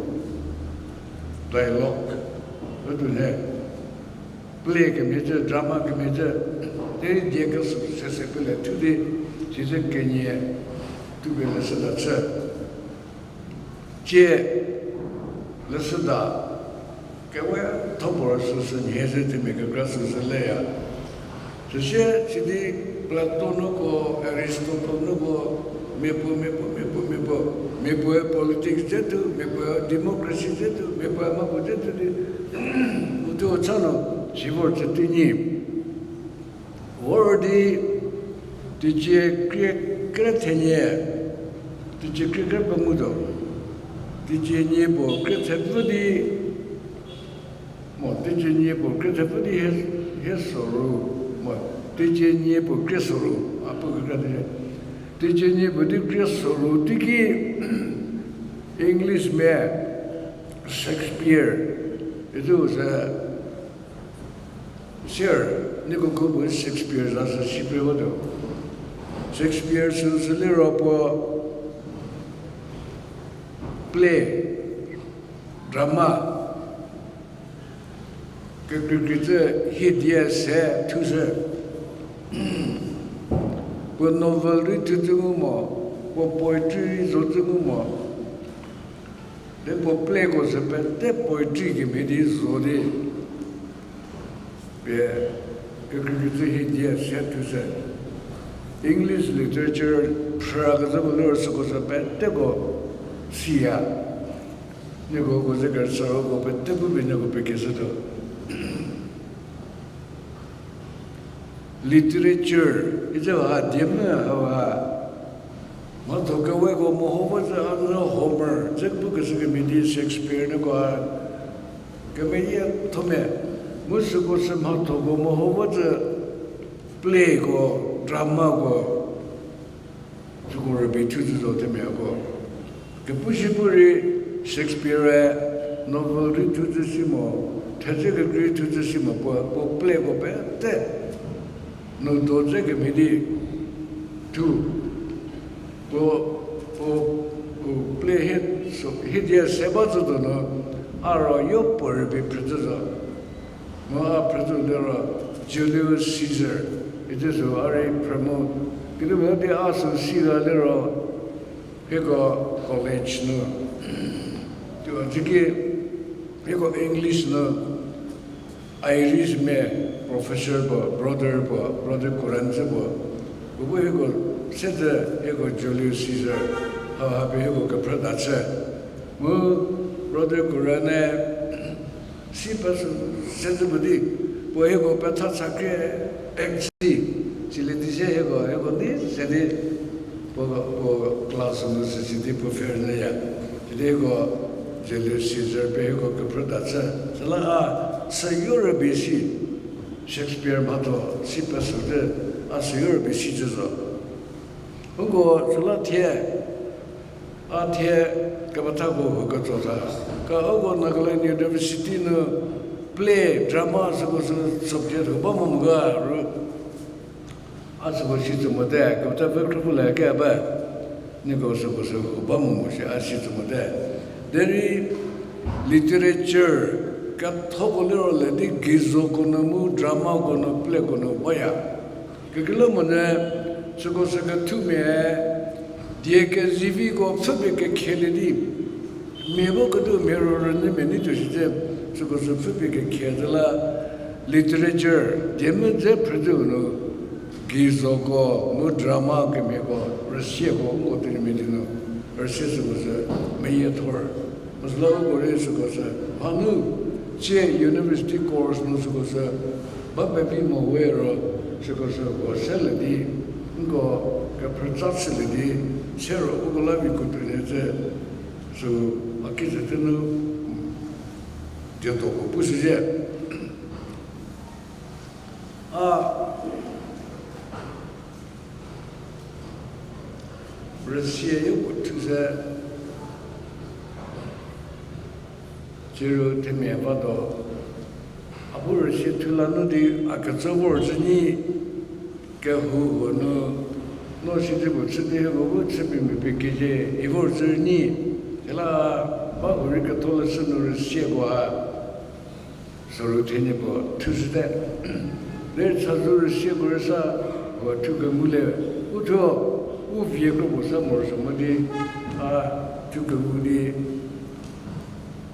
dialogue, ütuo nhie, play kemhie cü, drama kemhie cü, derei die kesü sese pele thu di, sicü kenie, tuo pie leshüda chü. Tie leshüda, kewe thopor süsü nhie ze themia kekra süsü leya. Süsie sidi Plato nuko, Aristotle nuko, mia puo, mia puo, mia puo, mia puo, mia puoe politics dze thu, mia puoe democracy dze thu, mia puoe mha puo dze thu di, uthuo cha nu, si vor chü teinyi. Vor di, teicie krie kre thenie, teicie krie kre pengutuo, teicie nie puo krie thepfü di, mo teicie nie puo krie thepfü di hie, hie soru, mo teicie nie puo krie soru, a pu kekra di, teicie nie puo di krie soru teiki, English mia Shakespeare, itu se, sier, nieko ko bu Shakespeare za sü si pre batuo. Shakespeare süsü liro puo play, drama, kekreikrei cü hie die se thushü. Puo novel rei thucü ngu mo, puo poetry rei zocü ngu mo. Di puo playko sü pete poetry kemhie di zo di, pie kekreikrei cü hie die se thushü. English literature phrükezhü puo liro süko sü peteko siya. Nieko ko ze kerüchüko pete pu pie nieko pie kezhütuo. Literature, icü ha die mu hauha. Mhatho keweko meho vo zü a nu Homer, dze pukeshü kemhie di Shakespeare nuko ha. Kemeyiethomia, mu süko sü mhathoko meho vo zü playko, dramako, süko rübei thucü zo themiako. Kepu si pu rei Shakespeare novel rei thucü si mo, thedze kekrei rei thucü si mo, puo, puo playko pete nu do dze kemhie di thu, puo, puo, puo play hie, hie die se ba zü donu, a ro yopuo rübei phrücü zo. Mu a phrücü liro Julius Caesar, icü sü a rei phrü mu, kedipuo di a sü si la liro, hieko college nu, tuo cüki, hieko English nu, Irish mia professor puo, brother puo, brother Curran cü puo, puo bu hieko sedzü hieko Julius Caesar, hauha pie hieko kephrüta chü. Mu brother Curran-e si pesü sedzü puo di, puo hieko petha cha krie, actually, sili di sie hieko, hieko di se di, puo, puo class nu sü si di puo fail nyüya. Sidi hieko Julius Caesar pie hieko kephrüta chü. Süla a, süyo rübei si, Shakespeare mhatho si pesü di, a süyo rübei si cü zo. Uko süla thie, a thie kepethako huo ketso ta. Ka uko Nagaland University nu play, drama süko sü subject huo ba mo mo ga ru. A süko si tsü mote, kepetha pfü khrüpfü le ke ba. Nieko süko sü huo ba mo mo shi a si tsü mote. Derei literature, kethoko liro le di geizoko nu mu dramako nu playko nu baya. Kekreilamonyü, süko sü kethumia, die keziviko pfhüpie kekhelie di, Mia bu kedu mia ro rünyü mia nei tuo shi dze, süko sü pfhüpie kekhie zü la, literature, diemvü dze phrüzhüu nu, geizoko, mu drama kemiako, rüsieko, uko tenyimia di nu, rüsie süko sü, meyiethor. Mu süla uko rei süko sü, mhanu, tsie university course nu süko sü, ba pevi mo we ro, süko sü uko selie di, nko kephrütsa chülie di, siro uko la vi kutunyü dze, sü a ki zhü tenu, dietoko pushüzhie. A, rüsie yopuo thu se, tsiru themia ba do, a bu rüsie thu la nu di a kecü vor zhü nyi, kehou huo nu, no sidi puo chü di hieko bu chüpie mia pie keze, i vor zhü nyi, süla ba huorei ketholeshü nu rüsieko ha, süru thenie puo thushüte. Derei chazou rüsieko rei sa, huo thu kengu le, u thuo, u vie kropuo sa morosuo mo di, a thu kengu di,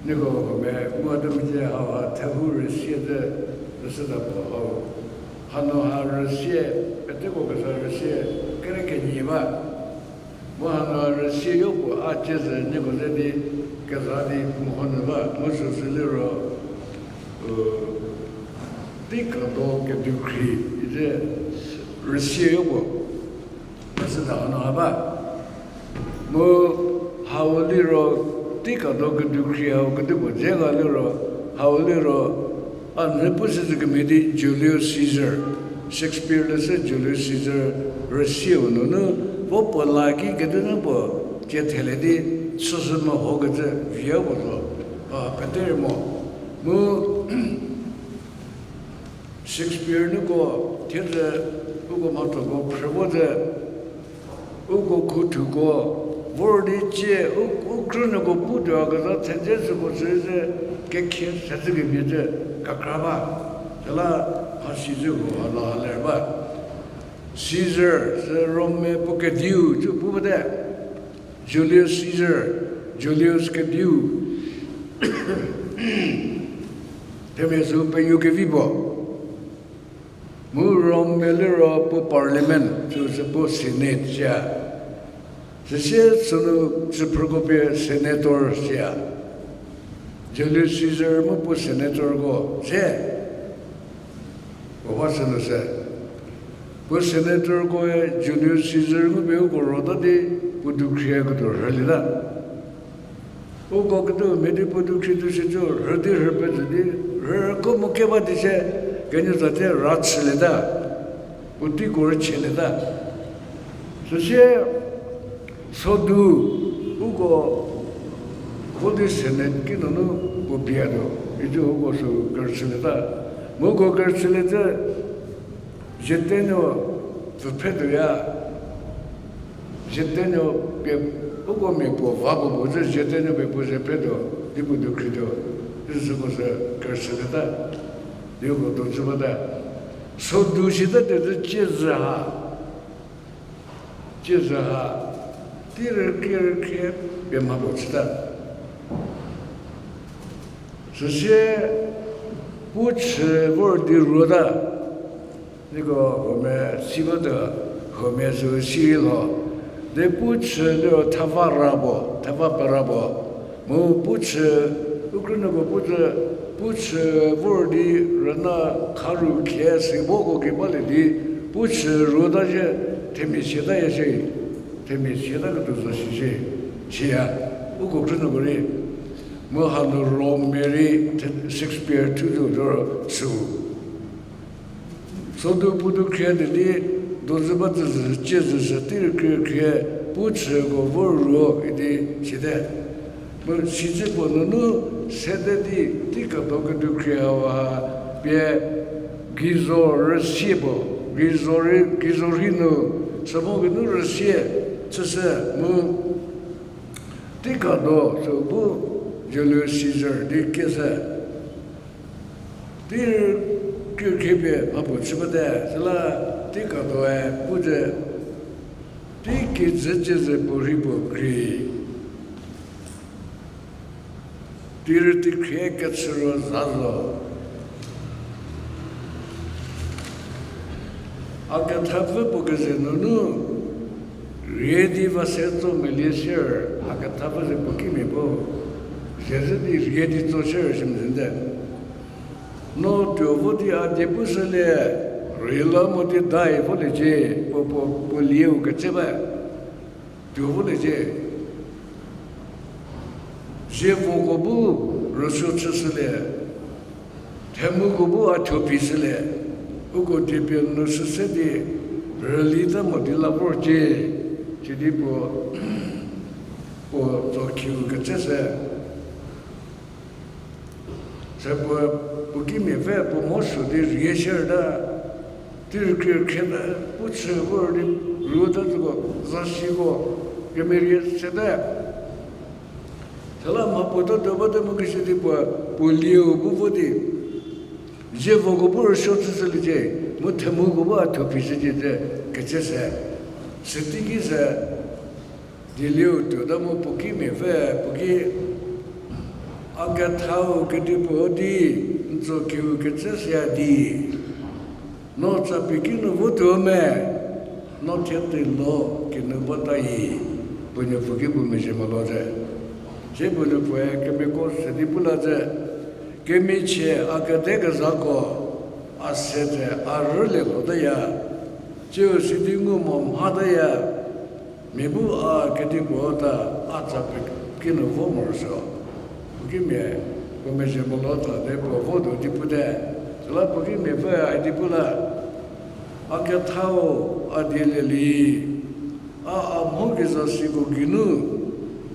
nieko huomia ngu a te mecie hauha thehou rüsie te, rüsüta puo hau. Hanu ha rüsie, peteko kesa rüsie, kere kenie ba. Mu hanu ha rüsie yopuo a cie zhü nieko ze di, keza di meho nyü ba, mu süsü liro, u, teikado kedukhri, ize rüsie yopuo. Süta hanu ha ba. Mu hau liro, teikado kedukhri hau kedipuo dze ga liro, hau liro, a nyü pushü zhü kemhie di Julius Caesar, Shakespeare leshü Julius Caesar rüsieu nunu, vo puo la ki kedi nu puo, cie thelie di, chüshü mehokecü vi puo zo, a, pete rei mo. Mu, Shakespeare nuko, thiedzü, uko mhathoko phrü vo zhü, uko khuthuko, vor di cie, u, u krünuoko putuo keza thedze süko sü ze, kekhie sezhü kemhie zhü, kekra ba, süla mhasi zhü huo ha la ha ler ba. Caesar, sü Rommia puo kediu, cü pu bate. Julius Caesar, Julius kediu. Themia sü penuo kevi puo. Mu Rommia liro puo parliament, süsü puo senate siya. Süsie sünu tsüphrüko pie senator siya. Julius Caesar mu puo senatorko se. Puo ba sünu se. Puo senatorkoe Julius Caesar ngu pie uko rota di puo dukhriwaketuo rhülieta. Uko ketuo mhie di puo dukhri tuo shi cü rhü di rhü pezhü di, rhüko mu keba di se, kenuo za tie ra chülieta. Puo teiko rüchielieta. Süsie sodu uko Holy Senate kinunu puo biatuo, idi uko sü kerüchülieta. Mu uko kerüchülie zhü, zietenuo pfü pfhe tuoya, zietenuo pie, uko mia puo va puo puo zhü zietenuo pie puo ze pfhe tuo, di puo dukhrituo, di süko sü kerüchülieta, di uko dojü bata. Sodu sita tuo zhü cie zhü ha. Cie zhü ha, tei rükrie rükrie pie mha puo chüta. Süsie pu chü vor di ruota. Nieko huomia si batuo, huomia sü si lho. Di pu chü liro theva ra puo, theva pera puo. Mu pu chü, u krünuoko pu chü, pu chü vor di rüna kharu khie si boko ki balie di, pu chü ruota zhie, themia siataya shie, themia siataketuo zo shi shie, siya, uko krünuoko rei. Mu hanu Rommia rei, Shakespeare thu zo liro süu. Sodu puo dukhrie di di, dozü ba zhü zhü, cie zhü zhü, tei rükrie rükrie, pu chüko vor ruo idi site. Mu sicü puo nunu sede di, teikado kedukhrie hau ha, pie geizo rüsie puo, geizo rei, geizo rhei nu, sümo geinu rüsie, chüshü mu, teikado sü bu Julius Caesar di kieshü. Tei rükrie khriepie mha puo chü bate, süla teikadoe pu zhü, tei kijü cie zhü puo rhei puo krie. Tirü tikhrie kechü ro za zo. A kethapfü puo keze nunu, rie di va se tso melie sier, a kethapfü ze puo kimia puo, ze zhü di rie di tso sier shi mezhü te. No tuo vo di a die pushülie, rei la mo di dai voliecie, puo, puo, puo lieu ketse ba, tuo voliecie. Zievoko bu rüsuo chüshülie, themuko bu a thuo phi shülie, uko diepie nu shüse di rüli ta mo di la vorcie, sidi puo, puo tso khiu ketse se. Se puo, puo kimiapfü puo mho suo di rie shierta, tirükrie khrieta, pu chü vor di ruota tsüko, zasiko, kemerie seta. Süla mha puo ta tuo bate mu keshü di puo, puo lieu bu vo di, zievoko bu rüsuo chüshüliecie, mu themuko bu a thuo phi shücie te, ketse se. Süteiki se, dielieu tuota mu puo kimiapfü puo ki, a kethau kedipuo di, n tso khiu ketse sia di, no tsapie kinu votuo me, no thie tei lo kinu bata i, puo nuopfü ki puo mezhie molo te. Sie puo nuopfüe kemiako se di pu la te, kemichie a kede kezhako, a se te a rülie lotaya, tsiu sidi ngu mo mhataya, mia bu a kedipuo ta, a tsapie kinu vo morosuo. Puo kimia, puo mezhie molo ta de puo votuo di pute. Süla puo kimiapfü a di pu la, a kethau a dielielie, a a mho kezasiko geinu,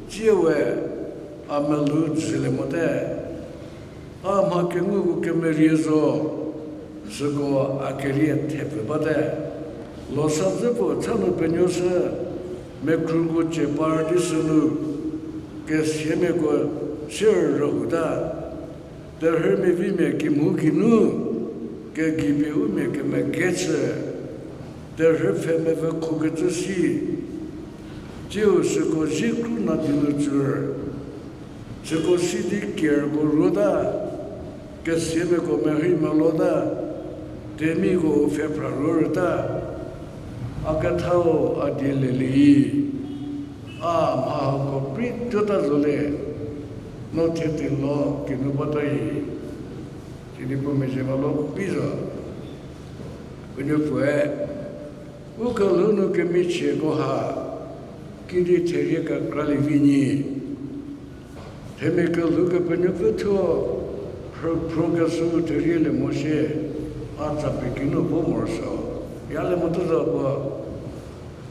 tsiewe a melou jülie mote. A mha kenguko kemerie zo, süko a kerie thepfü bate. Losa dzüpuo cha nu penuoshü, mekhruko cie par di sünu, kesiamiako sier rühuta. Terhü mevimia kimhou geinu, kegipie umia kemegechü, terhü pfhe mevükhokecü si, tsiu süko zie kru na di nu tsür, süko si di kerko ruota, kesiamiako merhei melota, temiko u pfhe phra ruorüta, a kethau a dielielie, a mha hako prei tuota zolie, no thie tei lo kinu bata i, sidi puo mezhie molo pi zo. Puo nuopfüe, u kelhou nu kemichieko ha, kidi therie kekralie vi nyi. Themia kelhou Kepenuopfü thuo, phro, phro kesü therie le mo shie, a tsapie kinu vo morosuo. Yalie mote zo puo,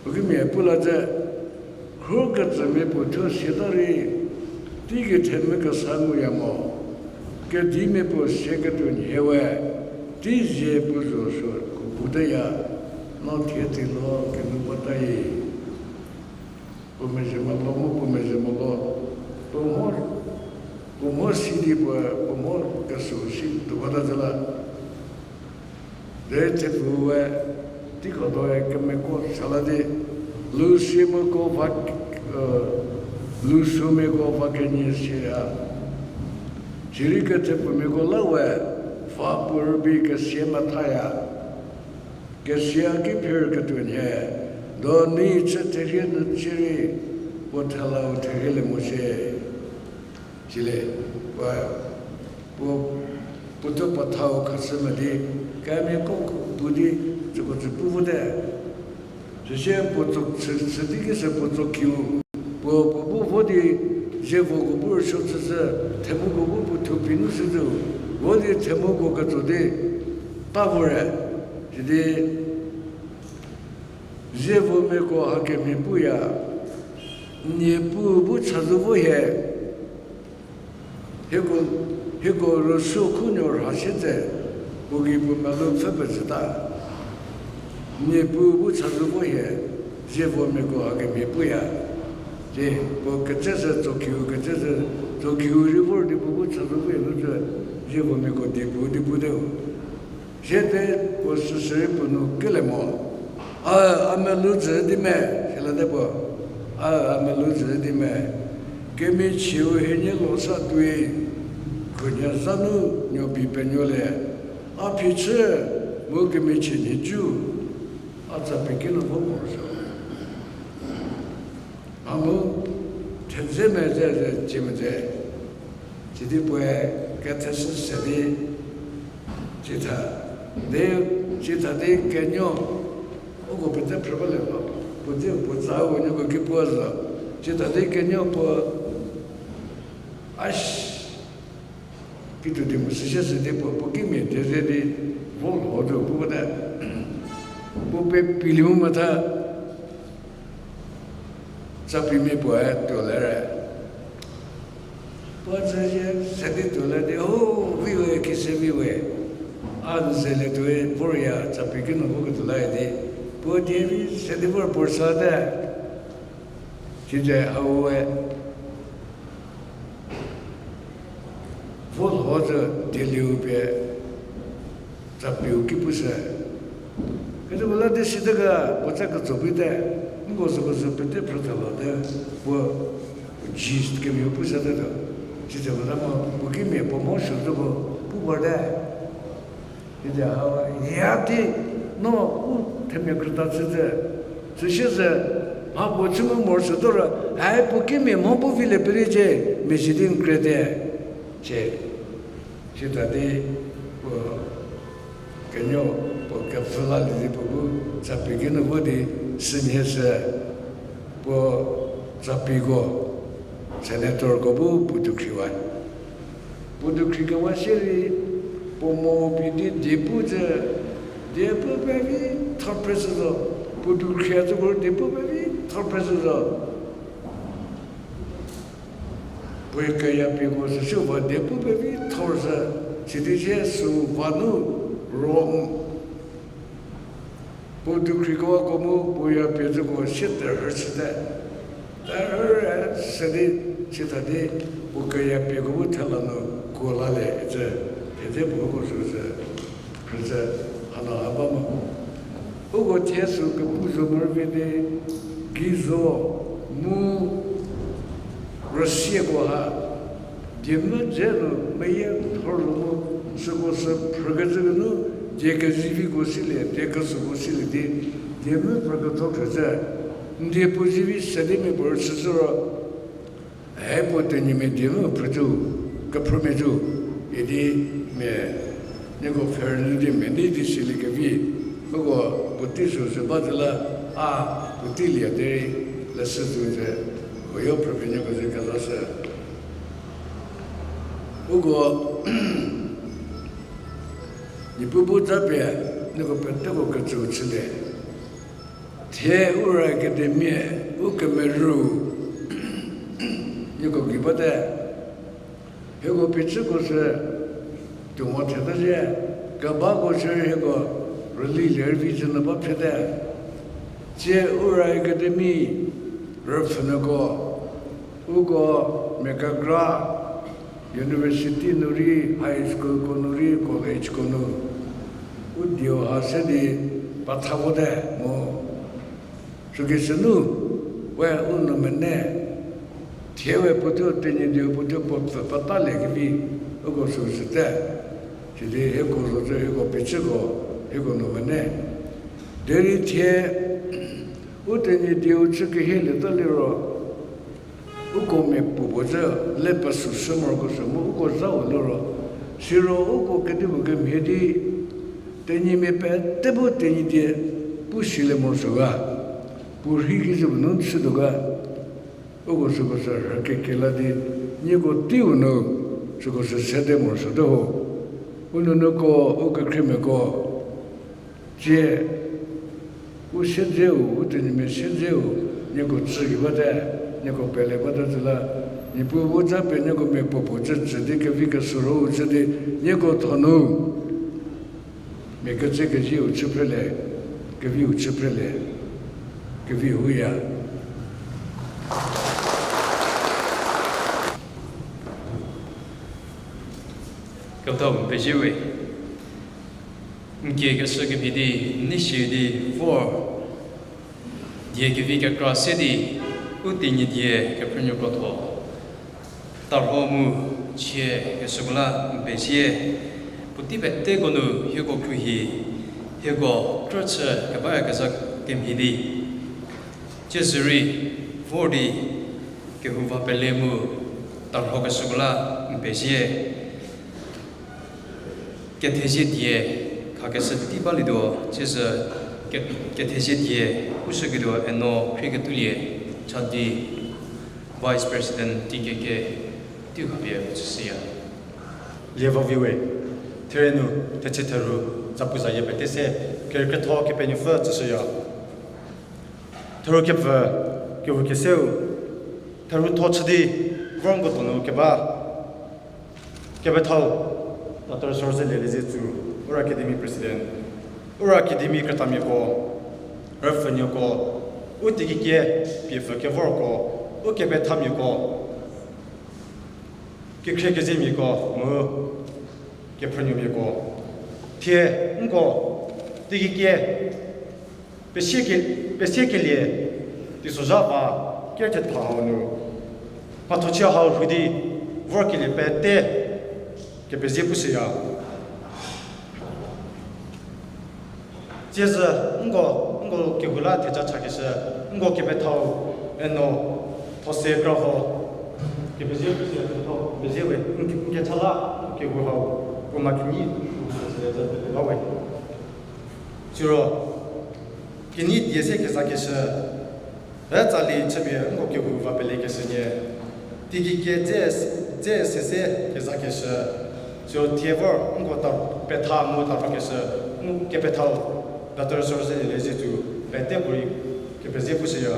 puo kimia pu la te, khro ketsümia puo thuo siata rei, teigei themvü kesa nguya mo, kedimia puo sie ketuo nhie we, tei zie puo zo suo ko bu teya, no thie tei lo kinu bata i. Puo mezhie molo mu puo mezhie molo, puo mho, puo mho si di puo, puo mho kesü si tuo bata zhü la. De thepfu we, teiko doe kemiako sala di, lusiamiako va, lusuomiako va kenie siya. Sirei kethepfumiako la we, va puo rübei kesia methaya. Kesia ki phi ketuo nhie, do ni chü therie nu chierei, puo thelau therie le mo shie. Sile, puo, puo, puo thuo puo thau khashü mo di, kemiako bu di, süko tsü pu vote. Süsie puo tso chü, chü di ki se puo tso kiu, puo, puo bu vo di, zievoko bu rüsuo chüshü, themuko bu puo thuo phi nu shüzhü, vo di themuko ketso di, ta vore, sidi, zievomiako hakemhie puya, Niepuu bu chazou vo hie, hieko, hieko rüsuo khunuo rha sie tse, puo gei puo melou pfhü pezhüta. Niepuu bu chazou vo hie, zievomiako hakemhie puya. Di, puo kecü sü tsokhiu kecü sü, tsokhiu rei vor di puo bu chazou vo hie nu tse, zievomiako die pu di puteu. Siete puo süsürei puo nu kele mo. A, a melou jü di me, silate puo. A, a melou jü di me. Kemichieu hienie lo sa tuoi. Khunhie za nu nuo pie penuolie, a phichü mu kemichie nhicu, a tsapi ki nu vo morosuo. A mu thedze me ze ze cie mo ze, sidi puoe ketheshü se di, citha di, citha di kenuo, uko pete phrü ba le ba, puo di puo za uko nuoko ki puo zo, citha di kenuo puo, a kituo di mu süsie sü di puo, puo kimia die ze di vo lho zo pu bate. Puo pepilie mu metha, tsapimia puoe tuo le re. Puo tsüsie se di tuo le di, o, vi we, kise vi we. A n zelie tuoi, vorya tsapi ki nu voketuo la di. Puo die vi se di vor puo sate. Sitse hau we vo lho zo dieliu pie tsapiu ki pushü. Kedipuo la di sita ga puo tsa ketso pite, nko süko sü pete phrütha late, puo gist kemiau pushüte tuo. Sitse puo la mo puo kimia puo mo sü zoko pu bate. Idi ha, hie di no u themia krüta chüte. Süsie sü, mha puo chü mu morosuo tuo ro, hai puo kimia mho bu vilie perie cie, mia si di n krete. Cie, sita di puo kenuo puo kepfhü lalie di puo bu tsapi ki nu vo di sünhie sü puo tsapiko, senatorko bu puo dukhriwa. Puo dukhri kewa sierei, puo mo pie di die pu zhü, die pu pevi thor phreshü zo, puo dukhri a zhüko die pu pevi thor phreshü zo. Puoe keyapieko süsü va die pu pevi thor zhü, sidi sie sü va nu Rom puo dukhri kewako mu puo yapie zhüko sie terhü chüte. Terhü re se di, sita di, puo keyapieko bu thela nu kuo lalie icü, thedze puoko sü sü, phrüzhü, hanu ha ba mo. Uko thie sü kepu zo morei vi di, gei zo mu rüsieko ha, diemvü dze nu meyie thor zo mu, süko sü phrükecü geinu, die keziviko silie, die kesüko silie di, diemvü phrüketho khrüzhü, n die puo zivi se di mia puo rüchüshü ro, e puo Tenyimia diemvü phrücü, kephrümia cü, idi mia, nieko pfhe rünyü di mia nei di siliekevi, uko puotei sü sü ba zhü la, a puotei lie derei, leshü tuo ze, uyo phrüpie nieko ze kezashü. Uko, Niepuu bu zapie, nieko peteko kecüu chülie. Thie Ura Academy, u kemerü, nieko gei bate. Hieko phichüko sü tuo mo theta zhie, kebako sü hieko rüli lerüvi zhü nu ba phete. Tsie Ura Academy rüpfhünuoko, uko mia kekra university nu rei, high schoolko nu rei, collegeko nu, u dieu ha se di petha vote mu. Süki sünu, we u nou mene, thie we puothuo Tenyidie puothuo puo pfü petaliekevi, uko sü süte. Sidi hieko zo zhü hieko phichüko, hieko nou mene. Derei thie, u Tenyidieu chü kehie lieta liro, uko mia puopuo zhü le pesü sü morokesuo mu uko zhau liro, siro uko kedipuo kemhie di, Tenyimia pete bu Tenyidie pu silie morosuo ga, puo rhei kizhü puo nu chütuo ga, uko süko sü rhükekela di, nieko teiu nu süko sü sede morosuote ho. U nuonuoko, u kekhriemiako, tsie, u siedzeu, u Tenyimia siedzeu, nieko tsü gei bate, nieko pele bate zhü la, Niepuu bu zapie nieko mia puopuo zhü tsü di kevi kesüro chü di, nieko thonu mia ketse kezieu chü phrelie, keviu chü phrelie, kevi huya. Ketho pezie we. N kie keshü kemhie di, n nei sie di vor, die kevi kekra se di, u Tenyidie kephrünuo krotho tarho mu Chie kesüko la n pezie, puotei peteko nu hieko khruohi, hieko krüchü kebaya kezha kemhie di. Tsiezü rei vor di kehou va pele mu tarhokeshüko la n pezie. Kethezie die khakeshü tei balietuo, tsiezü ke-, kethezie die pushüketuo eno khrieketuolie cha di Vice President T K K teiu khapie chüshüya. Lievo viwe, therie nu, thechü theru, zapuzayie pete se, kerükrietho Kepenuopfü tsüshüya. Theru kepfü, kehou keseu, therutho chü di, vorko donu keba, kepethau, Doctor Sorzelie Liezietsu, Ura Academy President, Ura Academy krütamiako, rüpfhünuoko, u tekikie, piepfü kevorko, u kepethamiako, kekhrie kezemiako mu kephrünuomiako. Thie nko tekikie pesie ke-, pesiekelie teisozha va ker thetha hau nu, mhathochie hau rhu di vorkelie pete kepezie pushüya. Tsiezü nko, nko kehou la theja chakeshü, nko kepethau eno those kraho kepezie pushüya, tho pezie we, n ke-, n kecha la kehou hau puo ma kenyi bawe. Siro, kenyi die se kezakeshü, e tsali chüpie nko kehou va pelekeshü nie, tekikie dze, dze sese kezakeshü, siro thie vor nko ta petha mu tarhokeshü, n kepethau Doctor Sorzelie Liezietsu pete puorei kepezie pushüya.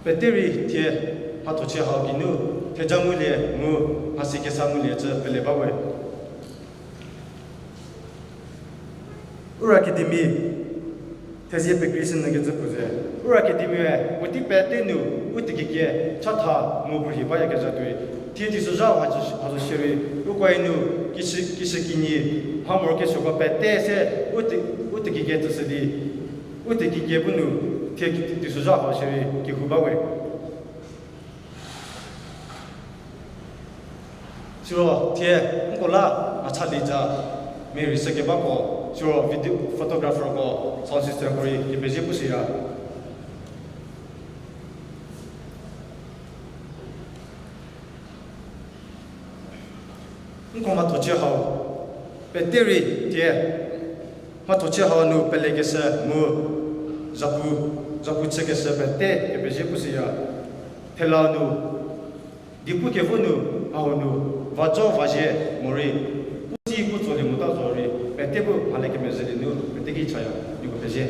Pete rei thie mhathochie hau geinu theja ngulie mu mhasi kesa ngulie cü pele bawe. Ura Academy, thezie pekreishü nyü kecü puo ze, Ura Academy-e puotei pete nu u tekikie chatha mu puorhi bayakezha tuoi. Thie teisozha hau zo shierei, ukoe nu kishü, kishükinyi mha morokesuoko pete se u te-, u tekikie tsüshü di, u tekikie bu nu thie ki-, teisozha hau shierei kehou bawe. Siro thie nko la mhachalica mia rei shükebako, siro video photographerko, sound systemko rei kepezie pushüya. Nko mhathochie hau pete rei thie mhathochie hau nu pelekeshü mu zapu, zapu chükeshü pete kepezie pushüya. Thela nu di pu kevo nu, hau nu, vajo vazie morei, pusi pu tsolie mota zorei pete bu mhale kemezhielie nu pete ki chaya, nieko pezie.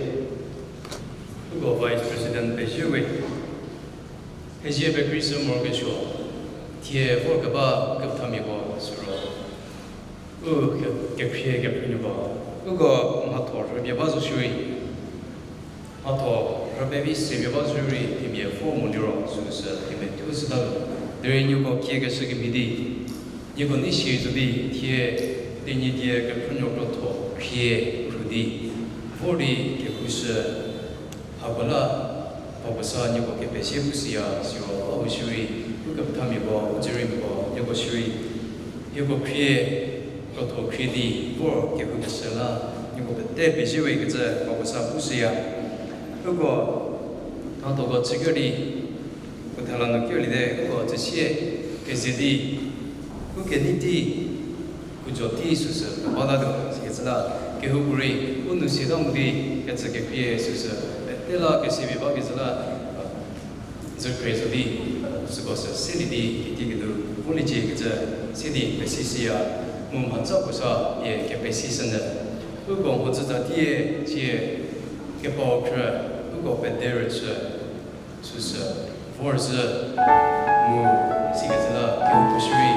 Uko Vice President pezie we. Thezie pekreishü morokesuo, thie vorkeba kepethamiako siro, u ke-, kekhrie kephrenuoko, uko mhatho rübie ba zo shierei, mhatho rübie vi se pie ba zo rei themia vor mo liro süsü themia thushüta lo. Derei nieko kiekeshü kemhie di, nieko nei si zo di thie Tenyidie Kephrünuoko tho khrie rhu di vor di kehoushü hako la, hako sa nieko kepezie pushüya, siro hau shierei, u kepethamiako, u tsüriemiako, nieko shierei, hieko khrie, krotho khrie di vor kehoukeshü la, nieko pete pezie we kecü hako sa pushüya. Uko, mhathoko chüker di, puo thela nu kerlie te, uko tsüsie keze di, u kenei tei, u jo tei süsü keba tatuo, sikecü la, kehoupuorei, u nou sieta mo di, kecü kekhrie süsü, pete la kese pie bakecü la, zükhrie zo di, süko sü selie di, kitiekinu, voliecie kecü, se di pesishüya, mu mhatsa puo sa, pie kepesishünyü. Uko mhodzütsa tie, tie, kepau khrü, uko pederüchü, süsü, vorzhü, mu, sikecü la, kehoupuo shierei,